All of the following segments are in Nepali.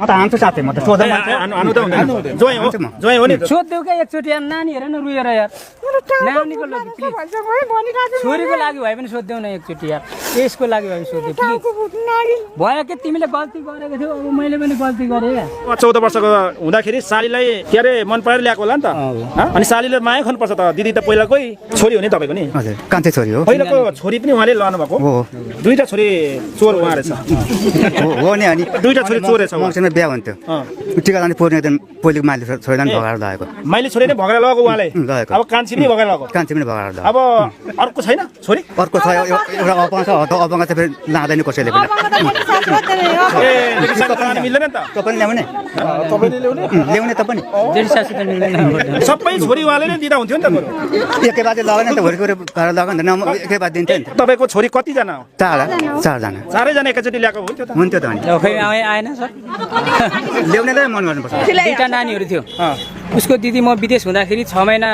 म त हान्छु साथै म त सोध्दा हान्नु त हुँदैन जोइ हो नि सोध्देऊ क्या एकचोटि यार नानी हेर न रुएर यार नानीको लागि प्लिज छोरीको लागि भए पनि सोध्देऊ न एकचोटि यार यसको लागि भए पनि सोध्देऊ प्लिज भयो कि तिमीले गल्ती गरेको थियौ अब मैले पनि गल्ती गरेँ यार 14 वर्षको हुँदाखेरि सालीलाई के अरे मन परेर ल्याएको होला नि त अनि सालीले माया गर्नुपर्छ त दिदी त पहिलाकै छोरी हो नि तपाईँको नि हजुर कान्छे छोरी हो पहिलाको छोरी पनि उहाँले लानु भएको हो दुईटा छोरी चोर उहाँ रहेछ हो नि अनि दुईटा छोरी चोर रहेछ मसँग बिहा हुन्थ्यो टिका लाने पर्ने दिन पहिलेको माइली छोरीलाई भगाएर लगेको माइली छोरी नै भगाएर लगेको उहाँले लगेको अब कान्छी पनि भगाएर लगेको कान्छी पनि भगाएर लगेको अब अर्को छैन छोरी अर्को छ एउटा अपङ छ अपङ चाहिँ फेरि लाँदैन कसैले पनि मिल्दैन नि त तपाईँ ल्याउने ल्याउने त पनि सबै छोरी उहाँले नै दिँदा हुन्थ्यो नि त बरु एकै बाजी लगेन त भोलि गरेर लगेन एकै बाजी दिन्थ्यो नि त तपाईँको छोरी कतिजना हो चारजना चारैजना एकैचोटि ल्याएको हुन्थ्यो त हुन्थ्यो त अनि खै आएन सर ल्याउनेलाई मन गर्नुपर्छ दुईटा नानीहरू थियो उसको दिदी म विदेश हुँदाखेरि 6 महिना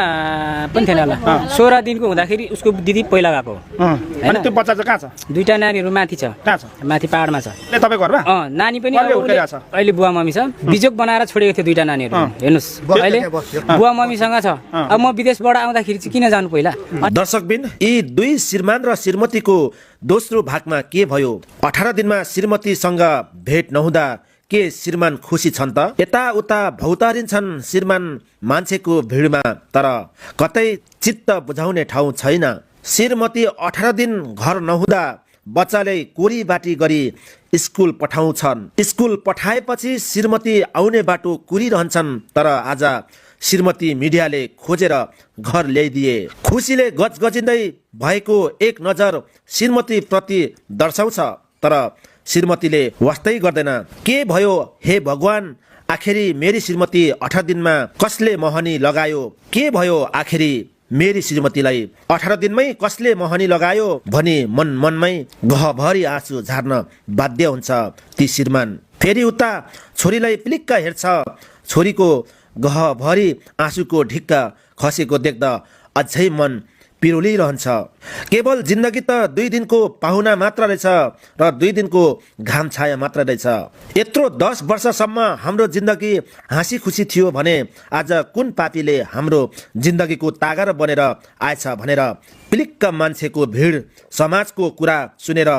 पनि थिएन होला 16 दिनको हुँदाखेरि उसको दिदी पहिला गएको हो अनि त्यो बच्चा चाहिँ कहाँ छ दुईटा नानीहरू माथि छ कहाँ छ माथि पहाडमा छ तपाईँ घरमा नानी पनि अहिले बुवा मम्मी छ बिजोग बनाएर छोडेको थियो दुईटा नानीहरू हेर्नुहोस् अहिले बुवा मम्मीसँग छ अब म विदेशबाट आउँदाखेरि चाहिँ किन जानु पहिला दर्शकबिन यी दुई श्रीमान र श्रीमतीको दोस्रो भागमा के भयो 18 दिनमा श्रीमतीसँग भेट नहुँदा के श्रीमान खुसी छन् त यताउता भौतारिन्छन् श्रीमान मान्छेको भिडमा तर कतै चित्त बुझाउने ठाउँ छैन श्रीमती 18 दिन घर नहुँदा बच्चाले कोरीबाटी गरी स्कुल पठाउँछन् स्कुल पठाएपछि श्रीमती आउने बाटो कुरिरहन्छन् तर आज श्रीमती मिडियाले खोजेर घर ल्याइदिए खुसीले गजगजिँदै भएको एक नजर श्रीमती प्रति दर्शाउँछ तर श्रीमतीले वास्तै गर्दैन के भयो हे भगवान आखिरी मेरी श्रीमती 18 दिनमा कसले मोहनी लगायो के भयो आखिरी मेरी श्रीमतीलाई 18 दिनमै कसले मोहनी लगायो भनी मनमै गहभरि आँसु झार्न बाध्य हुन्छ ती श्रीमान फेरि उता छोरीलाई पिलिक्क हेर्छ छोरीको गहभरि आँसुको ढिक्का खसेको देख्दा अझै मन पिरोलिरहन्छ केवल जिन्दगी त 2 दिनको पाहुना मात्र रहेछ र 2 दिनको घाम छाया मात्र रहेछ यत्रो 10 वर्षसम्म हाम्रो जिन्दगी हाँसी खुसी थियो भने आज कुन पापीले हाम्रो जिन्दगीको तागर बनेर आएछ भनेर पिलिक्क मान्छेको भिड समाजको कुरा सुनेर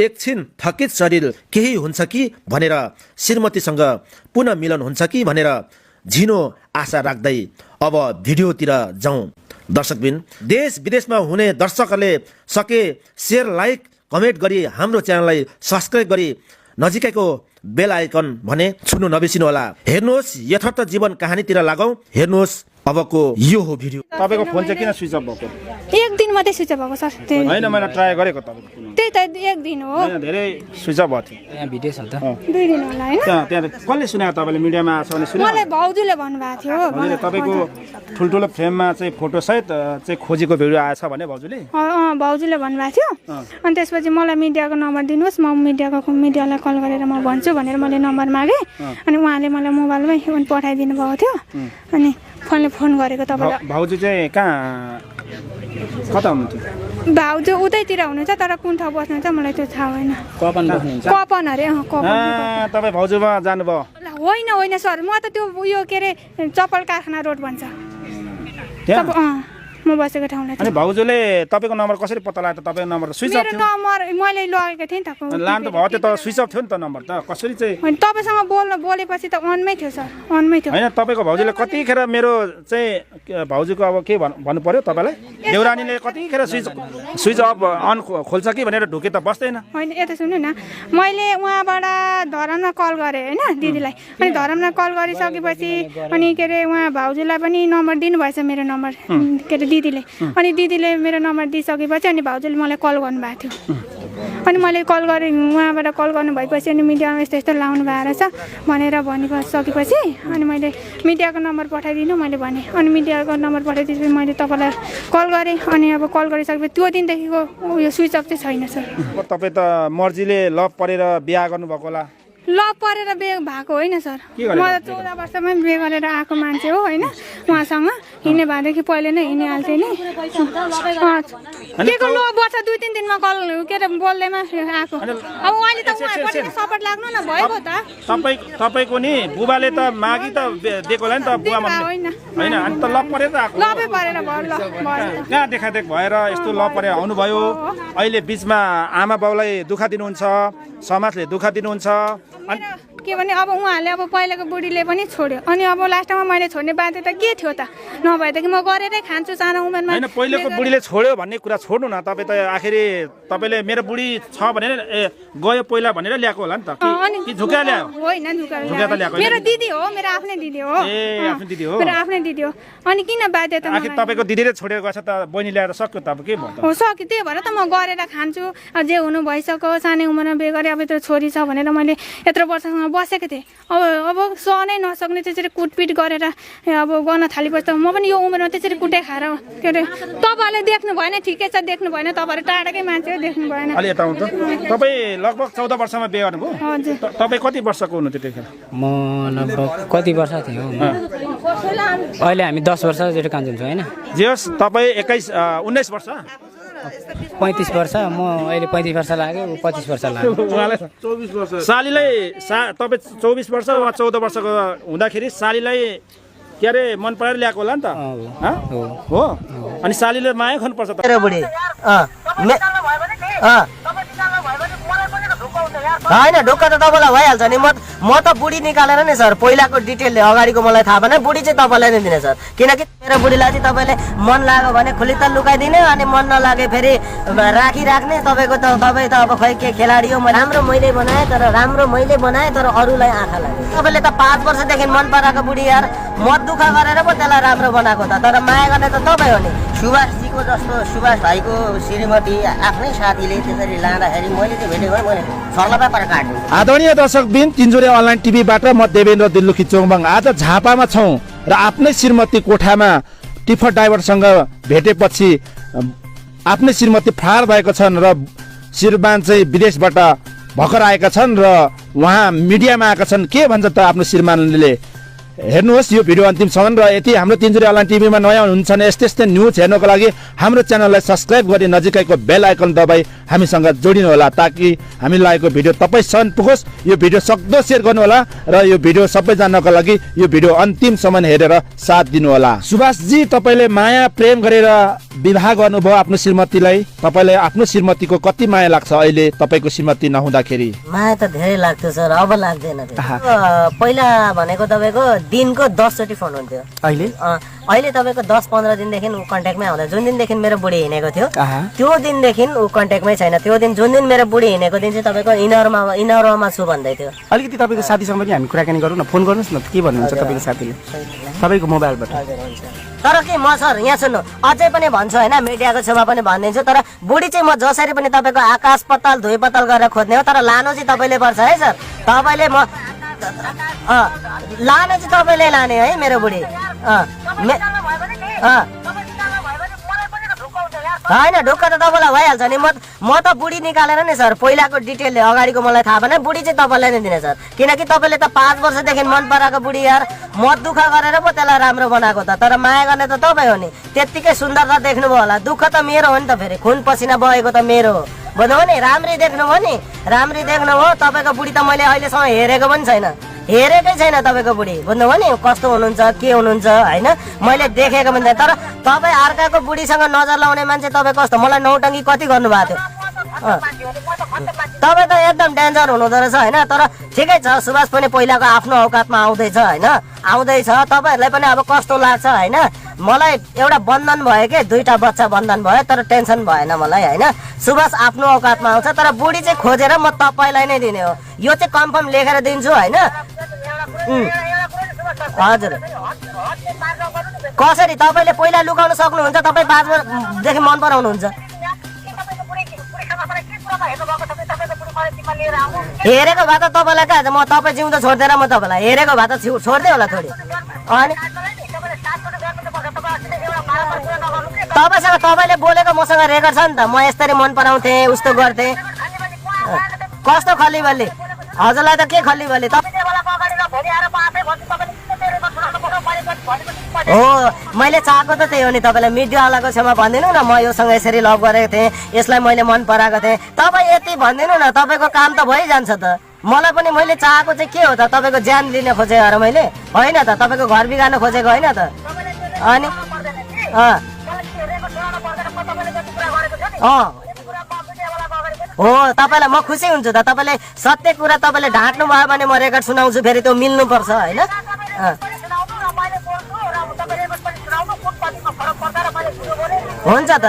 एकछिन थकित शरीर केही हुन्छ कि भनेर श्रीमतीसँग पुनः मिलन हुन्छ कि भनेर झिनो आशा राख्दै अब भिडियोतिर जाउँ दर्शकबिन देश विदेशमा हुने दर्शकहरूले सके शेयर लाइक कमेन्ट गरी हाम्रो च्यानललाई सब्स्क्राइब गरी नजिकैको बेल आइकन भने छुनु नबिर्सिनु होला हेर्नुहोस् यथार्थ जीवन कहानीतिर लागौँ हेर्नुहोस् अबको यो हो भिडियो तपाईको फोन चाहिँ किन स्विच अफ भएको एक दिन मात्रै स्विच अफ भएको सर हैन मैले ट्राई गरेको तपाईको त्यही त एक दिन हो हैन धेरै स्विच अफ भयो यहाँ भिडियो छ त 2 दिन होला हैन त्यहाँ कसले सुनायो तपाईले मिडियामा आछ भने सुनायो मलाई भाउजूले भन्नुभएको थियो भाउजूले तपाईको ठुलठुलो फ्रेममा चाहिँ फोटो सहित चाहिँ खोजेको भिडियो आएछ भने भाउजूले भाउजूले भन्नुभएको थियो अनि त्यसपछि मलाई मिडियाको नम्बर दिनुहोस् म मिडियालाई कल गरेर म भन्छु भनेर मैले नम्बर मागे अनि उहाँले मलाई मोबाइलमै पठाइदिनु भएको थियो अनि फोन गरेको तपाईलाई भाउजू चाहिँ कहाँ कता हुनुहुन्छ भाउजू उतैतिर हुनुहुन्छ तर कुन ठाउँ बस्नुहुन्छ मलाई त्यो थाहा होइन कपन अरे तपाईँ भाउजूमा जानुभयो होइन सर म त त्यो उयो के अरे चप्पल कारखाना रोड भन्छ म बसेको ठाउँलाई अनि भाउजूले तपाईको नम्बर कसरी पत्ता लाग्यो त तपाईको नम्बर स्विच अफ थियो मेरो नम्बर मैले लगेको थिएँ नि त लानु त भयो त्यो त स्विच अफ थियो नि त नम्बर त कसरी चाहिँ तपाईसँग बोलेपछि त अनमै थियो सर अनमै थियो हैन तपाईको भाउजूले कतिखेर मेरो चाहिँ भाउजूको अब के भन्नु पर्यो तपाईलाई देउरानीले कतिखेर स्विच अफ अन खोल्छ कि भनेर ढुके त बस्दैन हैन यता सुन्नु न मैले उहाँबाट धरममा कल गरे हैन दिदीलाई अनि धरममा कल गरिसकेपछि अनि के अरे उहाँ भाउजूलाई पनि नम्बर दिनुभएछ मेरो नम्बर के अरे अनि दिदीले मेरो नम्बर दिइसकेपछि अनि भाउजूले मलाई कल गर्नुभएको थियो अनि मैले कल गरेँ उहाँबाट कल गर्नु भएपछि अनि मिडियामा यस्तो यस्तो लाउनु भएको रहेछ भनेर भनिसकेपछि अनि मैले मिडियाको नम्बर पठाइदिनु मैले भने अनि मिडियाको नम्बर पठाइदिएपछि मैले तपाईँलाई कल गरेँ अनि अब कल गरिसकेपछि त्यो दिनदेखिको उयो स्विच अफ चाहिँ छैन सर तपाईँ त मर्जीले लभ परेर बिहा गर्नुभएको होला ल परेर बिहे भएको होइन सर के गरेर म त 14 वर्षमै बिहे गरेर आएको मान्छे हो होइन उहाँसँग हिँड्ने भएदेखि पहिले नै हिँडिहाल्थेँ नि के को लो वर्ष 2-3 दिनमा कल के अरे बोल्दैमा आएको अब उहाँले त उहाँपट्टि सपोर्ट लाग्नु न भएको त तपाईँको नि बुबाले त मागी त दिएको होला नि त बुवा होइन होइन अनि त ल परेर आएको लपै परेर भयो ल भयो कहाँ देखादेख भएर यस्तो ल परेर आउनुभयो अहिले बिचमा आमा बाउलाई दुःख दिनुहुन्छ समाजले दुःख दिनुहुन्छ अनि के भने अब उहाँहरूले अब पहिलाको बुढीले पनि छोड्यो अनि अब लास्टमा मैले छोड्ने बाध्यता के थियो त नभएदेखि म गरेरै खान्छु सानो उमेरमा होइन पहिलेको बुढीले छोड्यो भन्ने कुरा छोड्नु न तपाईँ त आखिरी तपाईँले मेरो बुढी छ भनेर गयो पहिला भनेर ल्याएको होला नि त कि झुका ल्यायो होइन झुका त ल्याएको मेरो दिदी हो मेरो आफ्नै दिदी हो ए आफ्नो दिदी हो मेरो आफ्नै दिदी हो अनि किन बाध्यता आखिर तपाईँको दिदीले छोडेर गएछ त बहिनी ल्याएर सक्यो त अब के भयो त हो सक्यो त्यही भएर त म गरेर खान्छु जे हुनु भइसक्यो सानै उमेरमा बिहे गरेँ अब त्यो छोरी छ भनेर मैले यत्रो वर्षसँग बसेको थिएँ अब सहनै नसक्ने त्यसरी कुटपिट गरेर अब गर्न थालेपछि त म पनि यो उमेरमा त्यसरी कुटे खाएर के अरे तपाईँहरूले देख्नु भएन ठिकै छ देख्नु भएन तपाईँहरू टाढाकै मान्छे हो देख्नु भएन अलि यता आउनु त तपाईँ लगभग 14 वर्षमा बिहे गर्नुभयो हजुर तपाईँ कति वर्षको हुनुहुन्थ्यो त्यतिखेर म लगभग कति वर्ष थियो अहिले हामी 10 वर्ष जेठो कान्छो हुन्छौँ होइन जे होस् तपाईँ 19 वर्ष 35 वर्ष म अहिले 35 वर्ष लाग्यो ऊ 25 वर्ष लाग्यो उहाँलाई 24 वर्ष सालीलाई तपाईँ 24 वर्ष वा 14 वर्षको हुँदाखेरि सालीलाई के अरे मन पराएर ल्याएको होला नि त हो अनि सालीले माया खानुपर्छ त बुढी होइन ढुक्क त तपाईँलाई भइहाल्छ नि म त बुढी निकालेर नि सर पहिलाको डिटेलले अगाडिको मलाई थाहा भएन बुढी चाहिँ तपाईँलाई नै दिने सर किनकि मेरो बुढीलाई चाहिँ तपाईँले मन लाग्यो भने खुलित लुकाइदिने अनि मन नलागे फेरि राखिराख्ने तपाईँको त तपाईँ त अब खै के खेलाडी हो राम्रो मैले बनाएँ तर अरूलाई आँखा लाग्यो तपाईँले त 5 वर्षदेखि मन पराएको बुढी यार मत दुःख गरेर पो त्यसलाई राम्रो बनाएको त तर माया गर्ने त तपाईँ हो नि सुभाषजीको जस्तो सुभाष भाइको श्रीमती आफ्नै साथीले त्यसरी लाँदाखेरि मैले चाहिँ भेटेको मैले सर्लपा पर काट्नु आदरणीय दर्शकबिन तिनजुरे अनलाइन टिभीबाट म देवेन्द्र दिल्लुखी चोङबाङ आज झापामा छौँ र आफ्नै श्रीमती कोठामा टिफर ड्राइभरसँग भेटेपछि आफ्नै श्रीमती फरार भएको छन् र श्रीमान चाहिँ विदेशबाट भर्खर आएका छन् र उहाँ मिडियामा आएका छन् के भन्छ त आफ्नो श्रीमानले हेर्नुहोस् यो भिडियो अन्तिमसम्म र यति हाम्रो तिनजुरे अनलाइन टिभीमा नयाँ हुनुहुन्छ भने यस्तै यस्तै न्युज हेर्नको लागि हाम्रो च्यानललाई सब्सक्राइब गरी नजिकैको बेल आइकन दबाई हामीसँग जोडिनु होला ताकि हामी लागेको भिडियो तपाईँसम्म पुगोस् यो भिडियो सक्दो सेयर गर्नु होला र यो भिडियो सबैजनाको लागि यो भिडियो अन्तिमसम्म हेरेर साथ दिनु होला सुभाषजी तपाईँले माया प्रेम गरेर विवाह गर्नुभयो आफ्नो श्रीमतीलाई तपाईँलाई आफ्नो श्रीमतीको कति माया लाग्छ अहिले तपाईँको श्रीमती नहुँदाखेरि माया त धेरै लाग्थ्यो सर अब लाग्दैन पहिला भनेको तपाईँको दिनको 10 चोटि फोन हुन्थ्यो अहिले तपाईँको 10-15 दिनदेखि ऊ कन्ट्याक्टमै आउँदैन जुन दिनदेखि मेरो बुढी हिँडेको थियो त्यो दिनदेखि ऊ कन्ट्याक्टमै छैन त्यो दिन जुन दिन मेरो बुढी हिँडेको दिन चाहिँ तपाईँको इनरमा छु भन्दै थियो अलिकति तपाईँको साथीसँग पनि हामी कुराकानी गरौँ न फोन गर्नुहोस् न के भन्नुहुन्छ तपाईँको साथीले तपाईँको मोबाइलबाट तर के म सर यहाँ सुन्नु अझै पनि भन्छु होइन मिडियाको छेउमा पनि भनिदिन्छु तर बुढी चाहिँ म जसरी पनि तपाईँको आकाश पताल धुई पताल गरेर खोज्ने हो तर लानु चाहिँ तपाईँले पर्छ है सर तपाईँले म लाने चाहिँ तपाईँले लाने है मेरो बुढी होइन ढुक्क त तपाईँलाई भइहाल्छ नि म त बुढी निकालेर नि सर पहिलाको डिटेलले अगाडिको मलाई थाहा भएन बुढी चाहिँ तपाईँलाई नै दिने सर किनकि तपाईँले त 5 वर्षदेखि मन पराएको बुढी यार मत दुःख गरेर पो त्यसलाई राम्रो बनाएको त तर माया गर्ने त तपाईँ हो नि त्यत्तिकै सुन्दरता देख्नुभयो होला दुःख त मेरो हो नि त फेरि खुन पसिना बगेको त मेरो हो बुझ्नुभयो नि राम्ररी देख्नुभयो नि राम्ररी देख्नुभयो तपाईँको बुढी त मैले अहिलेसम्म हेरेको पनि छैन हेरेकै छैन तपाईँको बुढी बुझ्नुभयो नि कस्तो हुनुहुन्छ के हुनुहुन्छ होइन मैले देखेको पनि छैन तर तपाईँ अर्काको बुढीसँग नजर लाउने मान्छे तपाईँ कस्तो मलाई नौटङ्गी कति गर्नुभएको थियो तपाईँ त एकदम डेन्जर हुनुहुँदो रहेछ होइन तर ठिकै छ सुभाष पनि पहिलाको आफ्नो औकातमा आउँदैछ होइन आउँदैछ तपाईँहरूलाई पनि अब कस्तो लाग्छ होइन मलाई एउटा बन्धन भयो के 2टा बच्चा बन्धन भयो तर टेन्सन भएन मलाई होइन सुभाष आफ्नो औकातमा आउँछ तर बुढी चाहिँ खोजेर म तपाईँलाई नै दिने हो यो चाहिँ कन्फर्म लेखेर दिन्छु होइन हजुर कसरी तपाईँले पहिला लुकाउन सक्नुहुन्छ तपाईँ 5 वर्षदेखि मन पराउनुहुन्छ हेरेको भए त तपाईँलाई कहाँ म तपाईँ जिउँदो छोड्दैन म तपाईँलाई हेरेको भए त छोड्दै होला थोरै अनि तपाईँसँग तपाईँले बोलेको मसँग रेकर्ड छ नि त म यसरी मन पराउँथेँ उस्तो गर्थेँ कस्तो खल्ली बल्ली हजुरलाई त के खल्ली बल्ली हो मैले चाहेको त त्यही हो नि तपाईँलाई मिडियावालाको छेउमा भनिदिनु न म योसँग यसरी लभ गरेको थिएँ यसलाई मैले मन पराएको थिएँ तपाईँ यति भनिदिनु न तपाईँको काम त भइजान्छ त मलाई पनि मैले चाहेको चाहिँ के हो त तपाईँको ज्यान लिन खोजेको अरे मैले होइन त तपाईँको घर बिगार्न खोजेको होइन त अनि हो तपाईँलाई म खुसी हुन्छु त तपाईँले सत्य कुरा तपाईँले ढाँट्नु भयो भने म रेकर्ड सुनाउँछु फेरि त्यो मिल्नुपर्छ होइन हुन्छ त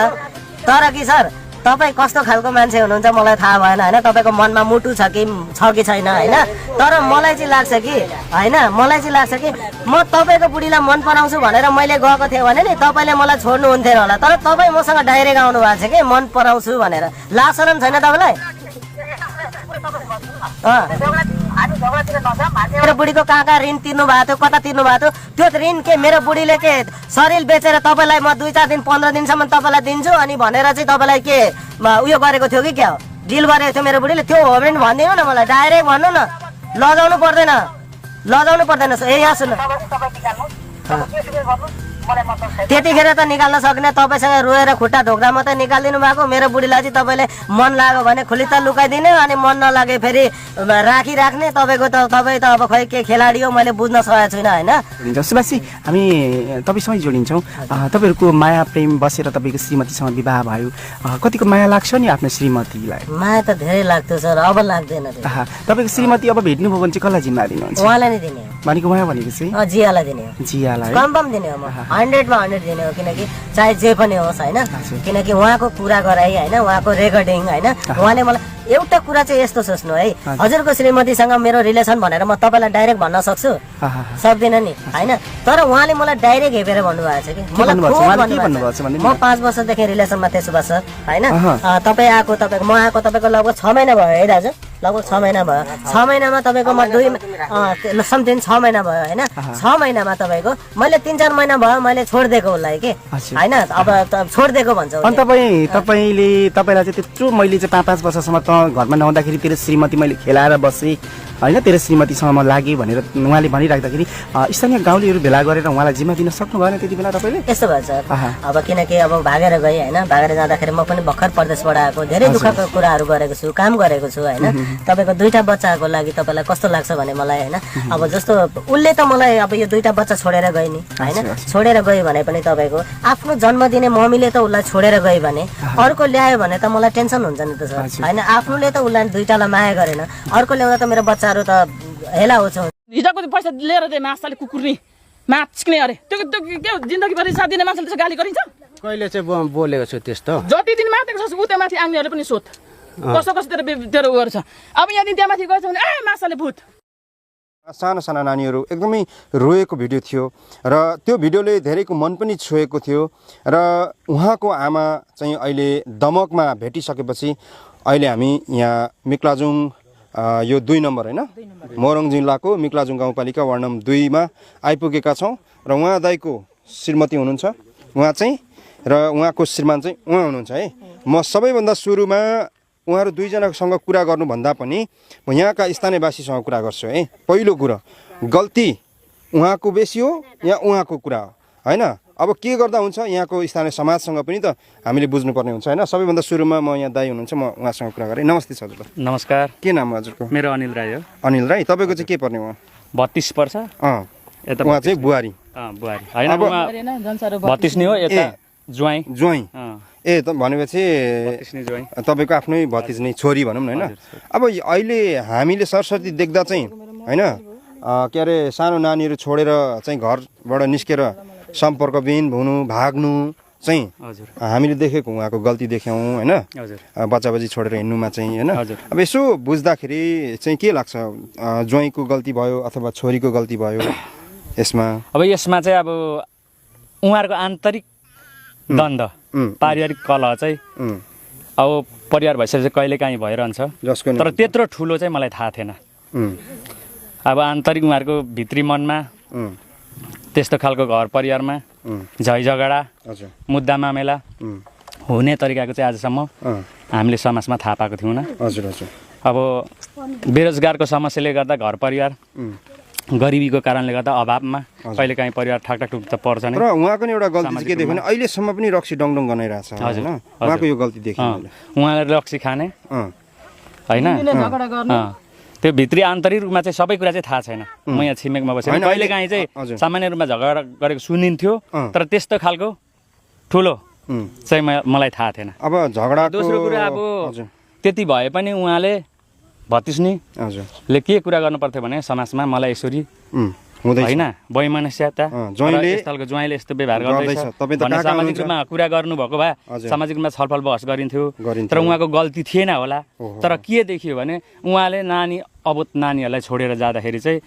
तर कि सर तपाईँ कस्तो खालको मान्छे हुनुहुन्छ मलाई थाहा भएन होइन तपाईँको मनमा मुटु छ कि छैन होइन तर मलाई चाहिँ लाग्छ कि होइन मलाई चाहिँ लाग्छ कि म तपाईँको बुढीलाई मन पराउँछु भनेर मैले गएको थिएँ भने नि तपाईँले मलाई छोड्नु हुन्थेन होला तर तपाईँ मसँग डाइरेक्ट आउनु भएको छ कि मन पराउँछु भनेर लाज शरम छैन तपाईँलाई मेरो बुढीको कहाँ ऋण तिर्नु भएको थियो कता तिर्नु भएको थियो त्यो ऋण के मेरो बुढीले के शरीर बेचेर तपाईँलाई म 2-4 दिन 15 दिनसम्म तपाईँलाई दिन्छु अनि भनेर चाहिँ तपाईँलाई के उयो गरेको थियो कि क्या हो डिल गरेको थियो मेरो बुढीले त्यो हो भने भनिदिनु न मलाई डाइरेक्ट भन्नु न लजाउनु पर्दैन ए यहाँ सुन्नु त्यतिखेर त निकाल्न सक्ने तपाईँसँग रोएर खुट्टा ढोक्दा मात्रै निकालिदिनु भएको मेरो बुढीलाई चाहिँ तपाईँले मन लाग्यो भने खुलित्त लुकाइदिने अनि मन नलागे फेरि राख्ने तपाईँको त तपाईँ त अब खै के खेलाडी हो मैले बुझ्न सकेको छुइनँ होइन सुभाषजी हामी तपाईँसँगै जोडिन्छौँ तपाईँहरूको माया प्रेम बसेर तपाईँको श्रीमतीसँग विवाह भयो कतिको माया लाग्छ नि आफ्नो श्रीमतीलाई माया त धेरै लाग्थ्यो सर अब लाग्दैन तपाईँको श्रीमती अब भेट्नुभयो भने चाहिँ कसलाई जिम्मा दिनुहुन्छ उहाँलाई नै दिने भनेको उहाँ भनेको चाहिँ जियालाई दिने जियालाई कन्फर्म दिने हो म 100मा 100 दिने हो किनकि चाहे जे पनि होस् होइन किनकि उहाँको कुरा गराइ होइन उहाँको रेकर्डिङ होइन उहाँले मलाई एउटा कुरा चाहिँ यस्तो सोच्नु है हजुरको श्रीमतीसँग मेरो रिलेसन भनेर म तपाईँलाई डाइरेक्ट भन्न सक्छु सक्दिनँ नि होइन तर उहाँले मलाई डाइरेक्ट हेपेर भन्नुभएको छ कि मलाई म 5 वर्षदेखि रिलेसनमा थिएँ सुभाष सर होइन तपाईँ आएको तपाईँको म आएको तपाईँको लगभग 6 महिना भयो है दाजु लगभग 6 महिना भयो 6 महिनामा तपाईँको म समथिङ 6 महिना भयो होइन 6 महिनामा तपाईँको मैले 3-4 महिना भयो मैले छोडिदिएको उसलाई कि होइन अब छोडिदिएको भन्छ तपाईँलाई चाहिँ त्यत्रो मैले चाहिँ 5 वर्षसम्म त घरमा नहुँदाखेरि तेरो श्रीमती मैले खेलाएर बसेँ होइन तेरो श्रीमतीसँग म लागेँ भनेर उहाँले भनिराख्दाखेरि स्थानीय गाउँलेहरू भेला गरेर उहाँलाई जिम्मा दिन सक्नु भएन त्यति बेला तपाईँले यस्तो भयो सर अब किनकि अब भागेर गएँ होइन भागेर जाँदाखेरि म पनि भर्खर परदेशबाट आएको धेरै दुःखको कुराहरू गरेको छु काम गरेको छु होइन तपाईँको 2टा बच्चाको लागि तपाईँलाई कस्तो लाग्छ भने मलाई होइन अब जस्तो उसले त मलाई अब यो 2टा बच्चा छोडेर गयो नि होइन छोडेर गयो भने पनि तपाईँको आफ्नो जन्म दिने मम्मीले त उसलाई छोडेर गयो भने अर्को ल्यायो भने त मलाई टेन्सन हुन्छ नि त सर होइन आफ्नोले त उसलाई 2टालाई माया गरेन अर्को ल्याउँदा त मेरो बच्चाहरू त हेला हुन्छ हिजोको पैसा लिएर दे माछाले कुकुर्नी माछ्ने अरे त्यो के जिन्दगीभरि साथ दिने मान्छेले चाहिँ गाली गरिन्छ कहिले चाहिँ बोलेको छु त्यस्तो जति दिन मातेको छ उता माथि आउनेहरूले पनि सोध कस्तो कस्तो तेरो उयो छ अब यहाँदेखि त्यहाँ माथि गएछ भने ए माछाले भूत साना साना नानीहरू एकदमै रोएको भिडियो थियो र त्यो भिडियोले धेरैको मन पनि छोएको थियो र उहाँको आमा चाहिँ अहिले दमकमा भेटिसकेपछि अहिले हामी यहाँ मिक्लाजुङ यो 2 नम्बर होइन मोरङ जिल्लाको मिक्लाजुङ गाउँपालिका वार्ड नम्बर 2 मा आइपुगेका छौँ र उहाँ दाइको श्रीमती हुनुहुन्छ उहाँ चाहिँ र उहाँको श्रीमान चाहिँ उहाँ हुनुहुन्छ है म सबैभन्दा सुरुमा उहाँहरू 2 जनासँग कुरा गर्नुभन्दा पनि म यहाँका स्थानीयवासीसँग कुरा गर्छु है पहिलो कुरा गल्ती उहाँको बेसी हो या उहाँको कुरा हो होइन अब के गर्दा हुन्छ यहाँको स्थानीय समाजसँग पनि त हामीले बुझ्नुपर्ने हुन्छ होइन सबैभन्दा सुरुमा म यहाँ दाइ हुनुहुन्छ म उहाँसँग कुरा गरेँ नमस्ते हजुर नमस्कार के नाम हजुरको मेरो अनिल राई हो अनिल राई तपाईँको चाहिँ के पर्ने उहाँ 32 वर्ष उहाँ चाहिँ बुहारी बुहारी होइन 32 नै हो यता ज्वाइँ ए त भनेपछि तपाईँको आफ्नै भतिज्नी छोरी भनौँ न होइन अब अहिले हामीले सरस्वती देख्दा चाहिँ होइन के अरे सानो नानीहरू छोडेर चाहिँ घरबाट निस्केर सम्पर्कविहीन हुनु भाग्नु चाहिँ हामीले देखेको उहाँको गल्ती देख्यौँ होइन बच्चा बच्ची छोडेर हिँड्नुमा चाहिँ होइन अब यसो बुझ्दाखेरि चाहिँ के लाग्छ ज्वाइँको गल्ती भयो अथवा छोरीको गल्ती भयो यसमा अब यसमा चाहिँ अब उहाँहरूको आन्तरिक द्वन्द पारिवारिक कलह चाहिँ अब परिवार भइसकेपछि कहिले काहीँ भइरहन्छ तर त्यत्रो ठुलो चाहिँ मलाई थाहा थिएन अब आन्तरिक उहाँहरूको भित्री मनमा त्यस्तो खालको घर परिवारमा झै झगडा मुद्दा मामेला हुने तरिकाको चाहिँ आजसम्म हामीले समाजमा थाहा पाएको थियौँ न हजुर हजुर अब बेरोजगारको समस्याले गर्दा घर परिवार गरिबीको कारणले गर्दा अभावमा कहिलेकाहीँ परिवार ठाकठाक त पर्छ नै। र उहाँको नि एउटा गल्ती के देख्यो भने अहिलेसम्म पनि रक्सी डङडङ गनाइरहेछ होइन, उहाँको यो गल्ती देखेँ मैले। उहाँले रक्सी खाने होइन, त्यो भित्री आन्तरिक रूपमा चाहिँ सबै कुरा चाहिँ थाहा छैन। म यहाँ छिमेकमा बसेँ, कहिलेकाहीँ चाहिँ सामान्य रूपमा झगडा गरेको सुनिन्थ्यो, तर त्यस्तो खालको ठुलो चाहिँ मलाई थाहा थिएन। अब झगडा दोस्रो कुरा अब त्यति भए पनि उहाँले भतिस्नीले के कुरा गर्नु पर्थ्यो भने समाजमा मलाई यसरी होइन वैमनस्यता यस्तो ज्वाइँले यस्तो व्यवहार गर्दैछ भन्ने सामाजिक रूपमा कुरा गर्नुभएको भए सामाजिक रूपमा छलफल बहस गरिन्थ्यो, तर उहाँको गल्ती थिएन होला। तर के देखियो भने उहाँले अबोध नानीहरूलाई छोडेर जाँदाखेरि चाहिँ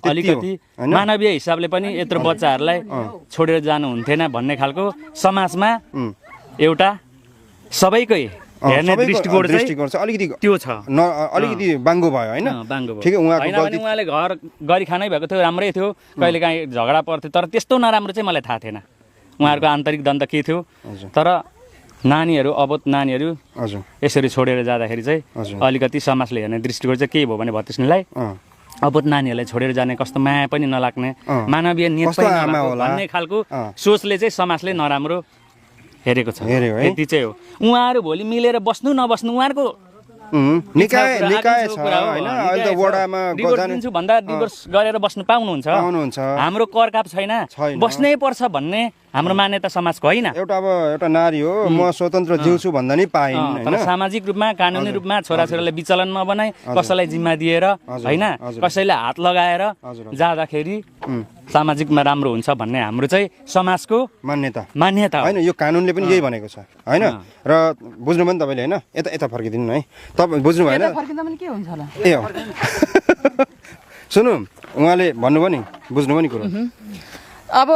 अलिकति मानवीय हिसाबले पनि यत्रो बच्चाहरूलाई छोडेर जानु हुन्थेन भन्ने खालको समाजमा एउटा सबैकै हेर्ने दृष्टिकोण चाहिँ अलिकति त्यो छ, अलिकति बाङ्गो भयो होइन, बाङ्गो भयो। ठिकै उहाँको गल्ती उहाँले घर गरी खानै भएको थियो, राम्रै थियो, कहिलेकाहीँ झगडा पर्थ्यो, तर त्यस्तो नराम्रो चाहिँ मलाई थाहा थिएन उहाँहरूको आन्तरिक द्वन्द्व के थियो। तर नानीहरू अबोध नानीहरू यसरी छोडेर जाँदाखेरि चाहिँ अलिकति समाजले हेर्ने दृष्टिकोण चाहिँ के भयो भने भतिस्नीलाई अबोध नानीहरूलाई छोडेर जाने कस्तो माया पनि नलाग्ने, मानवीय नियत पनि नलाग्ने भन्ने खालको सोचले चाहिँ समाजले नराम्रो हेरेको छ। यति चाहिँ हो। उहाँहरू भोलि मिलेर बस्नु नबस्नु उहाँहरूको निकाय छ होइन, अहिले त वडामा दिन्छु भन्दा डिभोर्स गरेर बस्नु पाउनुहुन्छ। हाम्रो करकाप छैन, बस्नै पर्छ भन्ने हाम्रो मान्यता समाजको होइन। एउटा नारी हो, म स्वतन्त्र जिउँछु भन्दा नि पाइन्। तर सामाजिक रूपमा कानुनी रूपमा छोराछोरीलाई विचलन नबनाई, कसैलाई जिम्मा दिएर होइन, कसैलाई हात लगाएर जाँदाखेरि सामाजिकमा राम्रो हुन्छ भन्ने हाम्रो चाहिँ समाजको मान्यता होइन। यो कानुनले पनि यही भनेको छ होइन। र बुझ्नु भयो नि तपाईँले होइन, यता फर्किदिनु न है, तपाईँ बुझ्नु भएन ए हो। सुन्नु उहाँले भन्नुभयो नि, बुझ्नुभयो नि कुरो। अब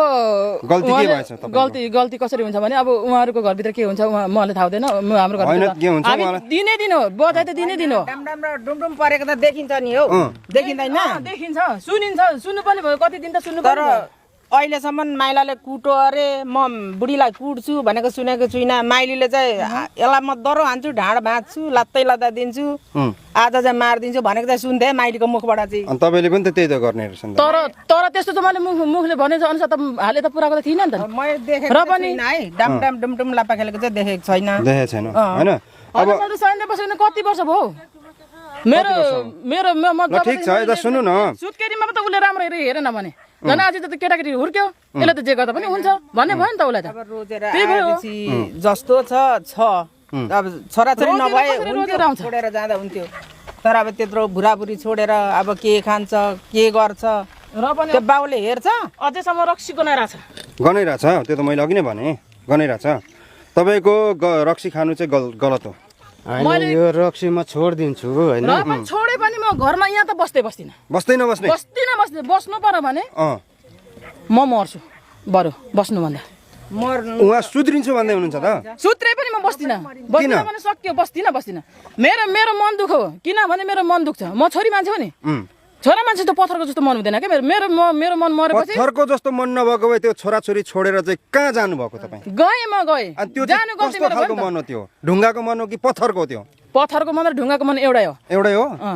गल्ती गल्ती कसरी हुन्छ भने अब उहाँहरूको घरभित्र के हुन्छ मलाई थाहा हुँदैन। हाम्रो घरभित्र दिनै दिन हो, बधाई त दिनै दिन हो। राम्रो डुमडुम परेको त देखिन्छ नि हौ, देखिँदैन? देखिन्छ, सुनिन्छ, सुन्नु पनि भयो, कति दिन त सुन्नु। तर अहिलेसम्म माइलाले कुटो अरे म बुढीलाई कुट्छु भनेको सुनेको छुइनँ। माइलीले चाहिँ यसलाई म दरो हान्छु, ढाँड भाँच्छु, लात्तै लात्ता दिन्छु, आज चाहिँ मारिदिन्छु भनेको चाहिँ सुन्थेँ माइलीको मुखबाट चाहिँ। अनि तपाईँले पनि त त्यही त गर्ने रहेछ नि। तर त्यस्तो त मैले मुखले भने अनुसार त हाले त पुराको त थिएन नि त। मैले देखेको छैन है, डाम डाम डुमडुम लापा खेलेको चाहिँ देखेको छैन होइन। अब मैले सैन्य बसेको कति वर्ष भयो मेरो ठिक छ, यता सुन्नु न। सुत्केरीमा त उसले राम्रो हेरेन भने झन् आज त केटाकेटी हुर्क्यो, यसले त जे गर्दा पनि हुन्छ भन्ने भयो नि त उसलाई त। जस्तो छ अब छोराछोरी नभए छोडेर जाँदा हुन्थ्यो, तर अब त्यत्रो बुढाबुढी छोडेर अब के खान्छ के गर्छ र पनि त्यो बाउले हेर्छ। अझैसम्म रक्सी गनाइरहेछ, त्यो त मैले अघि नै भने गनाइरहेछ। तपाईँको रक्सी खानु चाहिँ गलत हो। मैले यो रक्सी म छोडिदिन्छु होइन, छोडे पनि म घरमा यहाँ त बस्दैन बस्नु पर्यो भने म मर्छु बरु बस्नु भन्दा। उहाँ सुध्रिन्छु भन्दै हुनुहुन्छ त? सुत्रै पनि म बस्दिनँ भने सक्यो, बस्दिनँ। मेरो मन दुःख हो, किनभने मेरो मन दुख्छ। म छोरी मान्छे हो नि, छोरा मान्छे त पत्थरको जस्तो मन हुँदैन क्या। मेरो मन मरेपछि पत्थरको जस्तो मन नभएको भए त्यो छोराछोरी छोडेर चाहिँ कहाँ जानुभएको तपाईँ? गएँ त्यो कस्तो खालको मन हो त्यो? ढुङ्गाको मन हो कि पत्थरको? त्यो पत्थरको मन र ढुङ्गाको मन एउटै हो।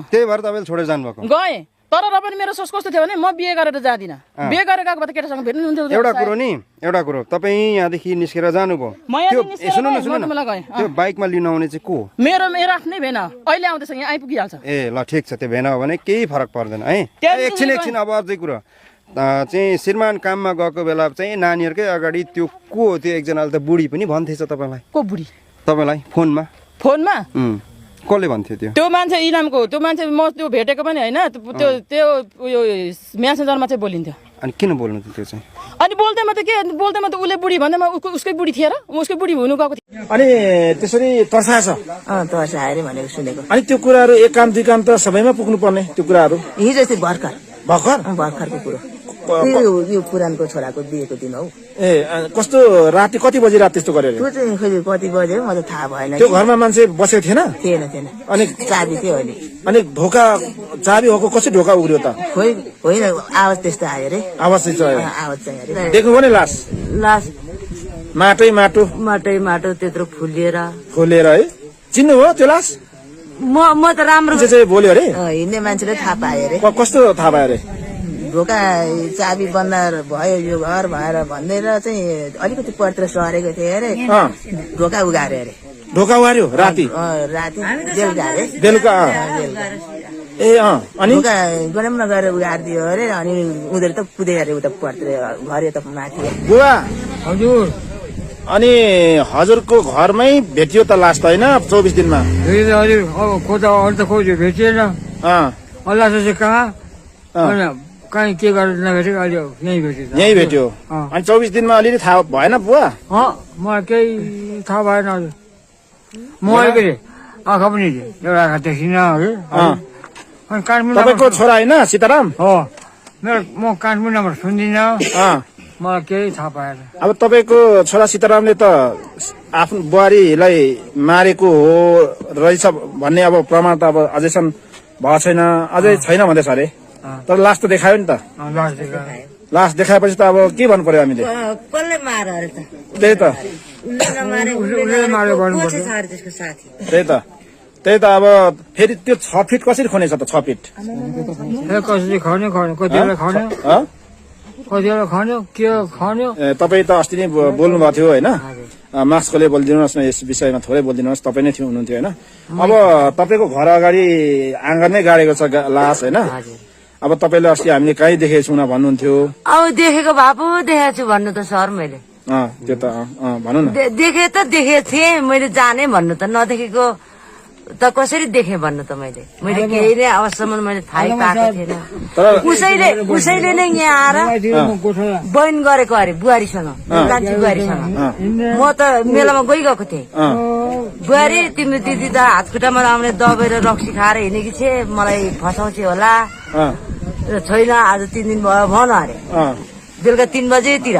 त्यही भएर तपाईँले छोडेर जानुभएको? गएँ, तर र पनि मेरो सोच कस्तो थियो भने म बिहे गरेर जाँदिनँ। बिहे गरेर गएको भए त केटासँग भेट्नु हुन्थ्यो। एउटा कुरो तपाईँ यहाँदेखि निस्केर जानुभयो, सुन्नु न, त्यो बाइकमा लिन आउने चाहिँ को? मेरो आफ्नै भेना अहिले आउँदैछ, यहाँ आइपुगिहाल्छ। ए ल ठिक छ, त्यो भेना हो भने केही फरक पर्दैन है। एकछिन अब अझै कुरो चाहिँ श्रीमान काममा गएको बेला चाहिँ नानीहरूकै अगाडि त्यो को हो? त्यो एकजनाले त बुढी पनि भन्थेछ तपाईँलाई। को बुढी? तपाईँलाई फोनमा कसले भन्थ्यो? त्यो मान्छे इनामको, त्यो मान्छे म त्यो भेटेको पनि होइन, त्यो उयो म्यासेन्जरमा चाहिँ बोलिन्थ्यो। अनि किन बोल्नु त्यो चाहिँ? अनि बोल्दैमा त उसले बुढी भन्दैमा उसकै बुढी थिएर उसकै बुढी हुनु गएको थियो। अनि त्यसरी तर्साछ तर्साएर भनेको सुनेको। अनि त्यो कुराहरू एक काम दुई काम त सबैमा पुग्नु पर्ने त्यो कुराहरू। हिजो चाहिँ भर्खरको कुरो, यो पुरानको छोराको बिहेको दिन हौ। ए कस्तो राति कति बजी रात त्यस्तो गरेर? त्यो चाहिँ खोइ कति बजे म त थाहा भएन। त्यो घरमा मान्छे बसेको थिएन? अनि चाबी थियो अहिले। अनि ढोका चाबी होको कसरी ढोका उग्रियो त? खोइ होइन, आवाज त्यस्तो आयो रे। आवाज चाहिँ आयो। देख्नुभयो नि लास माटो त्यत्रो फुलेर है? चिन्नुभयो त्यो लास? म त राम्रो मान्छे चाहिँ बोल्यो अरे हिँड्ने मान्छेले थाहा पायो अरे कस्तो थाहा पायो अरे ढोका चाबी बन्द भयो यो घर भएर भन्दै चाहिँ अलिकति परतिर सरेको थिएँ अरे ढोका उगार्यो अरे ढोका उगार्यो राति राति बेलुका अरे बेलुका ए अनि ढोका गरम नगरेर उगारिदियो अरे अनि उनीहरू त कुदे अरे उता परतिर घर त माथि बुवा हजुर अनि हजुरको घरमै भेटियो त लास्ट होइन 24 दिनमा हजुर अब खोजा अरू त खोज्यो भेटिएन अल्लाह चाहिँ कहाँ कहीँ के गरेर नभेटेको अहिले यहीँ भेट्यो यहीँ भेट्यो अनि 24 दिनमा अलिअलि थाहा भएन बुवा मलाई केही थाहा भएन हजुर म अहिले आँखा पनि एउटा आँखा देखिनँ है अनि काठमाडौँ तपाईँको छोरा होइन सीताराम हो मेरो म काठमाडौँबाट सुन्दिनँ मलाई केही थाहा पाएन अब तपाईँको छोरा सीतारामले त आफ्नो बुहारीलाई मारेको हो रहेछ भन्ने अब प्रमाण त अब अझैसम्म भएको छैन अझै छैन भन्दैछ अरे तर लास त देखायो नि त लास देखाएपछि त अब के भन्नु पर्यो हामीले कसले मार अरे त त्यही त त्यही त अब फेरि त्यो 6 फिट कसरी खनेछ त 6 फिट कसरी खन्यो कतिवटा खन्यो कतिवटा खन्यो के खन्यो तपाईँ त अस्ति नै बोल्नु भएको थियो होइन मास्कले बोलिदिनुहोस् न यस विषयमा थोरै बोलिदिनुहोस् तपाईँ नै हुनुहुन्थ्यो होइन अब तपाईँको घर अगाडि आँगनमै गाडेको छ लास होइन अब तपाईँले अस्ति हामीले कहीँ देखेको छौँ न भन्नुहुन्थ्यो अब देखेको भए पो देखेको छु भन्नु त सर मैले त्यो त भनौँ न देखे त देखेको थिएँ मैले जाने भन्नु त नदेखेको त कसरी देखेँ भन्नु त मैले केही नै अवसम्म मैले थाहै पाएको थिएन उसैले नै यहाँ आएर बहिन गरेको अरे बुहारीसँग कान्छी बुहारीसँग म त मेलामा गइगएको थिएँ बुहारी तिम्रो दिदी त हातखुट्टामा आउने दबाएर रक्सी खाएर हिँडेकी छे मलाई फसाउँछ होला छैन आज 3 दिन भयो भन अरे बेलुका 3 बजेतिर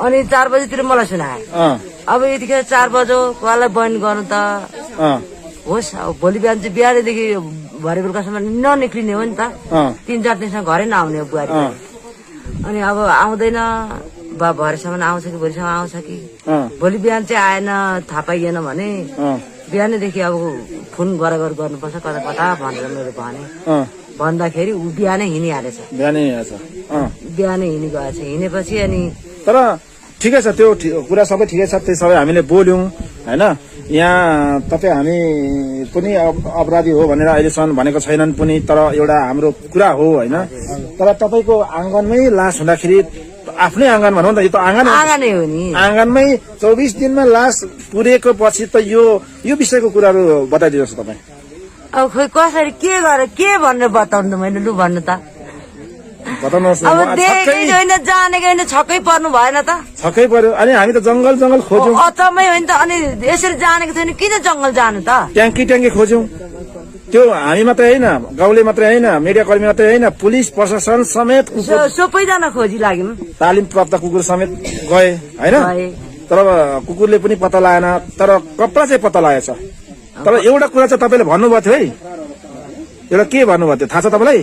अनि 4 बजेतिर मलाई सुनाए अब यतिखेर 4 बजे कसलाई बहिन गर्नु त होस् अब भोलि बिहान चाहिँ बिहानदेखि भरे बेलुकासम्म ननिक्लिने हो नि त 3-4 दिनसम्म घरै नआउने हो बुहारी अनि अब आउँदैन बा भरेसम्म आउँछ कि भोलिसम्म आउँछ कि भोलि बिहान चाहिँ आएन थाहा पाइएन भने बिहानैदेखि अब फोन गर्नुपर्छ कता कता भनेर मैले भने भन्दाखेरि ऊ बिहानै हिँडिहालेछ बिहानै हिँडिगएछ हिँडेपछि अनि तर ठिकै छ त्यो कुरा सबै ठिकै छ त्यो सबै हामीले बोल्यौं हैन यहाँ तपाईँ हामी पनि अपराधी हो भनेर अहिलेसम्म भनेको छैनन् पनि तर एउटा हाम्रो कुरा हो होइन तर तपाईँको आँगनमै लास हुँदाखेरि आफ्नै आँगन भनौँ न त यो त आँगनै हो नि आँगनमै 24 दिनमा लास पुरेको पछि त यो विषयको कुराहरू बताइदिनुहोस् तपाईँ अब खोइ कसरी के गरेर के भनेर बताउनु मैले लु भन्नु त बताउनुहोस् अब देखेकै छैन जानेकै होइन छक्कै पर्नु भएन त छक्कै पर्यो अनि हामी त जंगल खोज्यौं अचम्मै होइन त अनि यसरी जानेको छैन किन जंगल जानु त ट्याङ्की खोज्यौं त्यो हामी मात्रै होइन गाउँले मात्रै होइन मिडिया कर्मी मात्रै होइन पुलिस प्रशासन समेत सबैजना खोजी लाग्यौं तालिम प्राप्त कुकुर समेत गए होइन तर कुकुरले पनि पत्ता लगाएन तर कपडा चाहिँ पत्ता लागेछ तर एउटा कुरा चाहिँ तपाईँले भन्नुभएको थियो है एउटा के भन्नुभएको थियो थाहा छ तपाईँलाई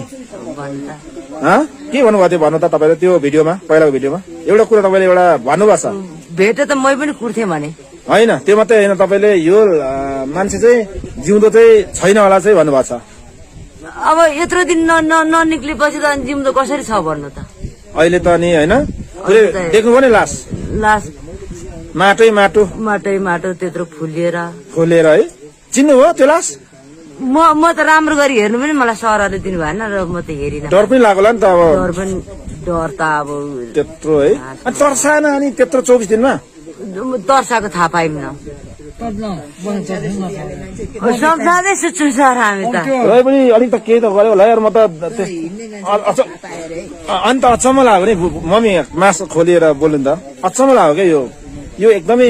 के भन्नुभएको थियो भन्नु त तपाईँले त्यो भिडियोमा पहिलाको भिडियोमा एउटा कुरा तपाईँले एउटा भन्नुभएको छ भेटे त मै पनि कुर्थे भने होइन त्यो मात्रै होइन तपाईँले यो मान्छे चाहिँ जिउँदो चाहिँ छैन होला चाहिँ भन्नुभएको छ अब यत्रो दिन ननिक्लेपछि त जिउँदो कसरी छ भन्नु त अहिले त नि होइन देख्नु पनि लास माटो त्यत्रो फुलेर है चिन्नु हो त्यो लास म त राम्रो गरी हेर्नु पनि मलाई सरले दिनु भएन र म त हेरिन डर पनि लाग्ला नि त अब डर त अब त्यत्रो है अनि तर्साएन अनि त्यत्रो 24 दिनमा तर्साको थाहा पाइन्न सम्झाँदै सुत्छु सर हामी त पनि अलिक त केही त गर्यो होला यार म त अनि त अचम्म लाग्यो नि मम्मी मासु खोलिएर बोल्नु त अचम्म लाग्यो क्या यो एकदमै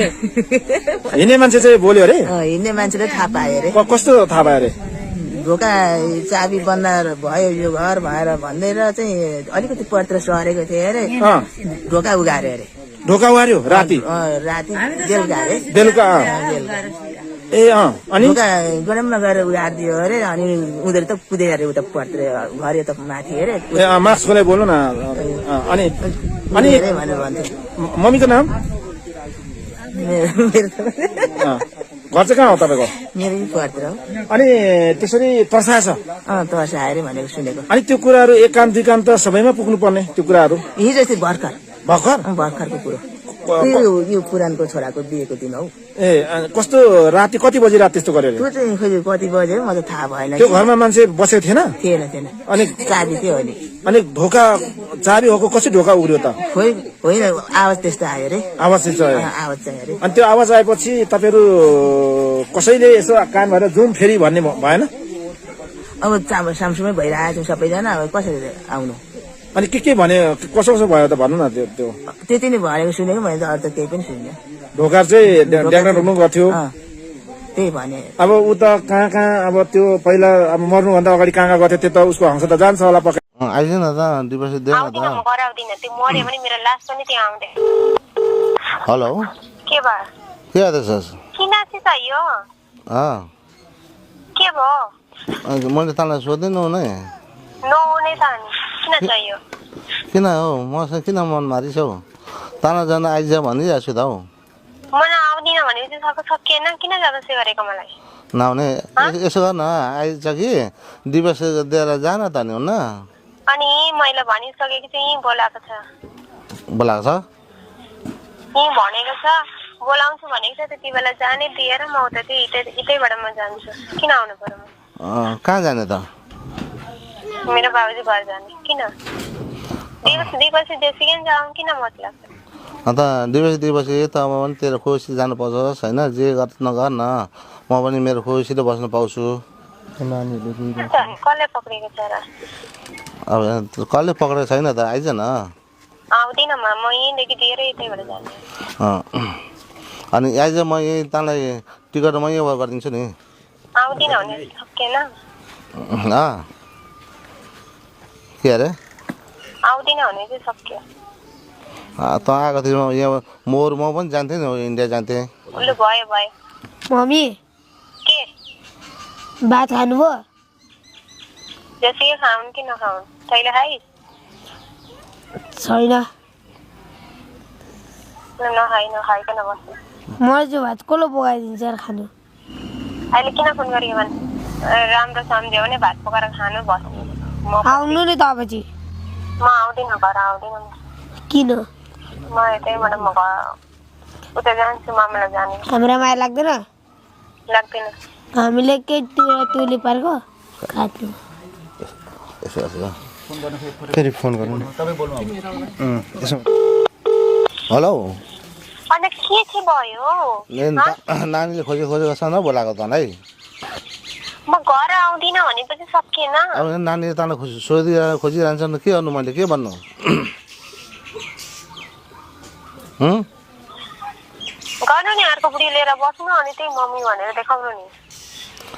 हिँड्ने मान्छे चाहिँ बोल्यो अरे हिँड्ने मान्छेले थाहा पायो अरे कस्तो थाहा पायो अरे ढोका चाबी बन्द भयो यो घर भएर भन्दै चाहिँ अलिकति परतिर सरेको थिएँ अरे ढोका उगार्यो अरे ढोका उगार्यो राति बेलुका अरे बेलुका ए अनि गरम नगरेर उगारिदियो अरे अनि उनीहरू त कुदे अरे उता परतिर घर त माथि अरे मास्क खोले बोल्नु न अनि मम्मीको नाम घर चाहिँ कहाँ हो तपाईँको मेरो घरतिर हो अनि त्यसरी तर्साएछ दस आएर भनेको सुनेको अनि त्यो कुराहरू एक काम दुई काम त सबैमा पुग्नु पर्ने त्यो कुराहरू हिजो अस्ति भर्खर भर्खरको कुरो यो पुरानको छोराको बिहेको दिन हौ कस्तो राति कति बजी रात त्यस्तो गर्यो त्यो चाहिँ खोइ कति बज्यो म त थाहा भएन त्यो घरमा मान्छे बसेको थिएन थिएन अनि चाबी थियो अहिले अनि ढोका चाबी हो कसरी ढोका उग्रियो त खोइ होइन आवाज त्यस्तो आयो अरे आवाज चाहिँ आवाज चाहिँ अरे अनि त्यो आवाज आएपछि तपाईँहरू कसैले यसो कान भएर जुम फेरि भन्ने भएन अब सामसुमै भइरहेको छ सबैजना अब कसरी आउनु अनि के भने कसो कसो भयो त भन्नु न त्यो त्यति नै भनेको सुनेको मैले त अरू त केही पनि सुनिनँ ढोका चाहिँ ड्याङ्डा ढुक्नु गर्थ्यो त्यही भने अब ऊ त कहाँ अब त्यो पहिला अब मर्नुभन्दा अगाडि कहाँ गर्थ्यो त्यो त उसको हंस त जान्छ होला पक्कै आइज न त दिवस दे न त हेलो के भयो के गर्दैछस् किन चाहिँ चाहियो के भयो मैले तँलाई सोधिनँ नै नहुने त नि किन चाहियो किन हौ मसँग किन मन मारिछौ ताना जान आइज भनिरहेको छु त हौ मलाई आउँदिन भनेपछि सकिएन किन जबरजस्ती गरेको मलाई नआउने यसो गर न आइज कि दिवस दिएर जान त नि हुन्न अनि मैले भनिसकेको चाहिँ यहीँ बोलाएको छ बोलाएको छ यहीँ भनेको छ बोलाउँछु भनेको छ त्यति बेला जाने दिएर म उता चाहिँ यतैबाट म जान्छु किन आउनु पर्यो म कहाँ जाने त मेरो बाबुजी घर जाने किन दिवसी देशीकै जाउँ किन मतलब अन्त दिवसी त अब पनि तेरो खुसी जानुपर्छ होइन जे गर नगर न म पनि मेरो खुसीले बस्न पाउँछु कसले पक्रेको छ र अब कसले पक्रेको छैन त आइज न आउँदिन म यहीँदेखि दिएर यतैबाट जाने अनि आइज म यहीँ तँलाई टिकट म यहीँ गरिदिन्छु नि आउँदिन भने सकिएन के अरे आउँदिन भने चाहिँ सक्यो त आएको थियो यहाँ म पनि जान्थेँ नि इन्डिया जान्थेँ लु भयो मम्मी के भात खानुभयो जसै खाउन् कि नखाउन् तैँले खाइस् छैन नखाइकन बस्नु मलाई चाहिँ भात कसले पकाइदिन्छ यार खानु अहिले किन फोन गरेको भने राम्रो सम्झ्यो भने भात पकाएर खानु बस्नु आउनु नि तपाईँ म आउँदिनँ घर आउँदिनँ किन म यतैबाट म घर उता जान्छु मामालाई जाने हाम्रो माया लाग्दैन लाग्दैन हामीले केही तुली पारेको खानु फेरि फोन गर्नु हेलो अन्त के चाहिँ भयो नानीले खोजेको छ न बोलाएको तँलाई म घर आउँदिनँ भनेपछि सकिएन अब नानीले तँलाई खोजिरहन्छ नि के गर्नु मैले के भन्नु गर्नु नि अर्को बुढी लिएर बस्नु अनि त्यही मम्मी भनेर देखाउनु नि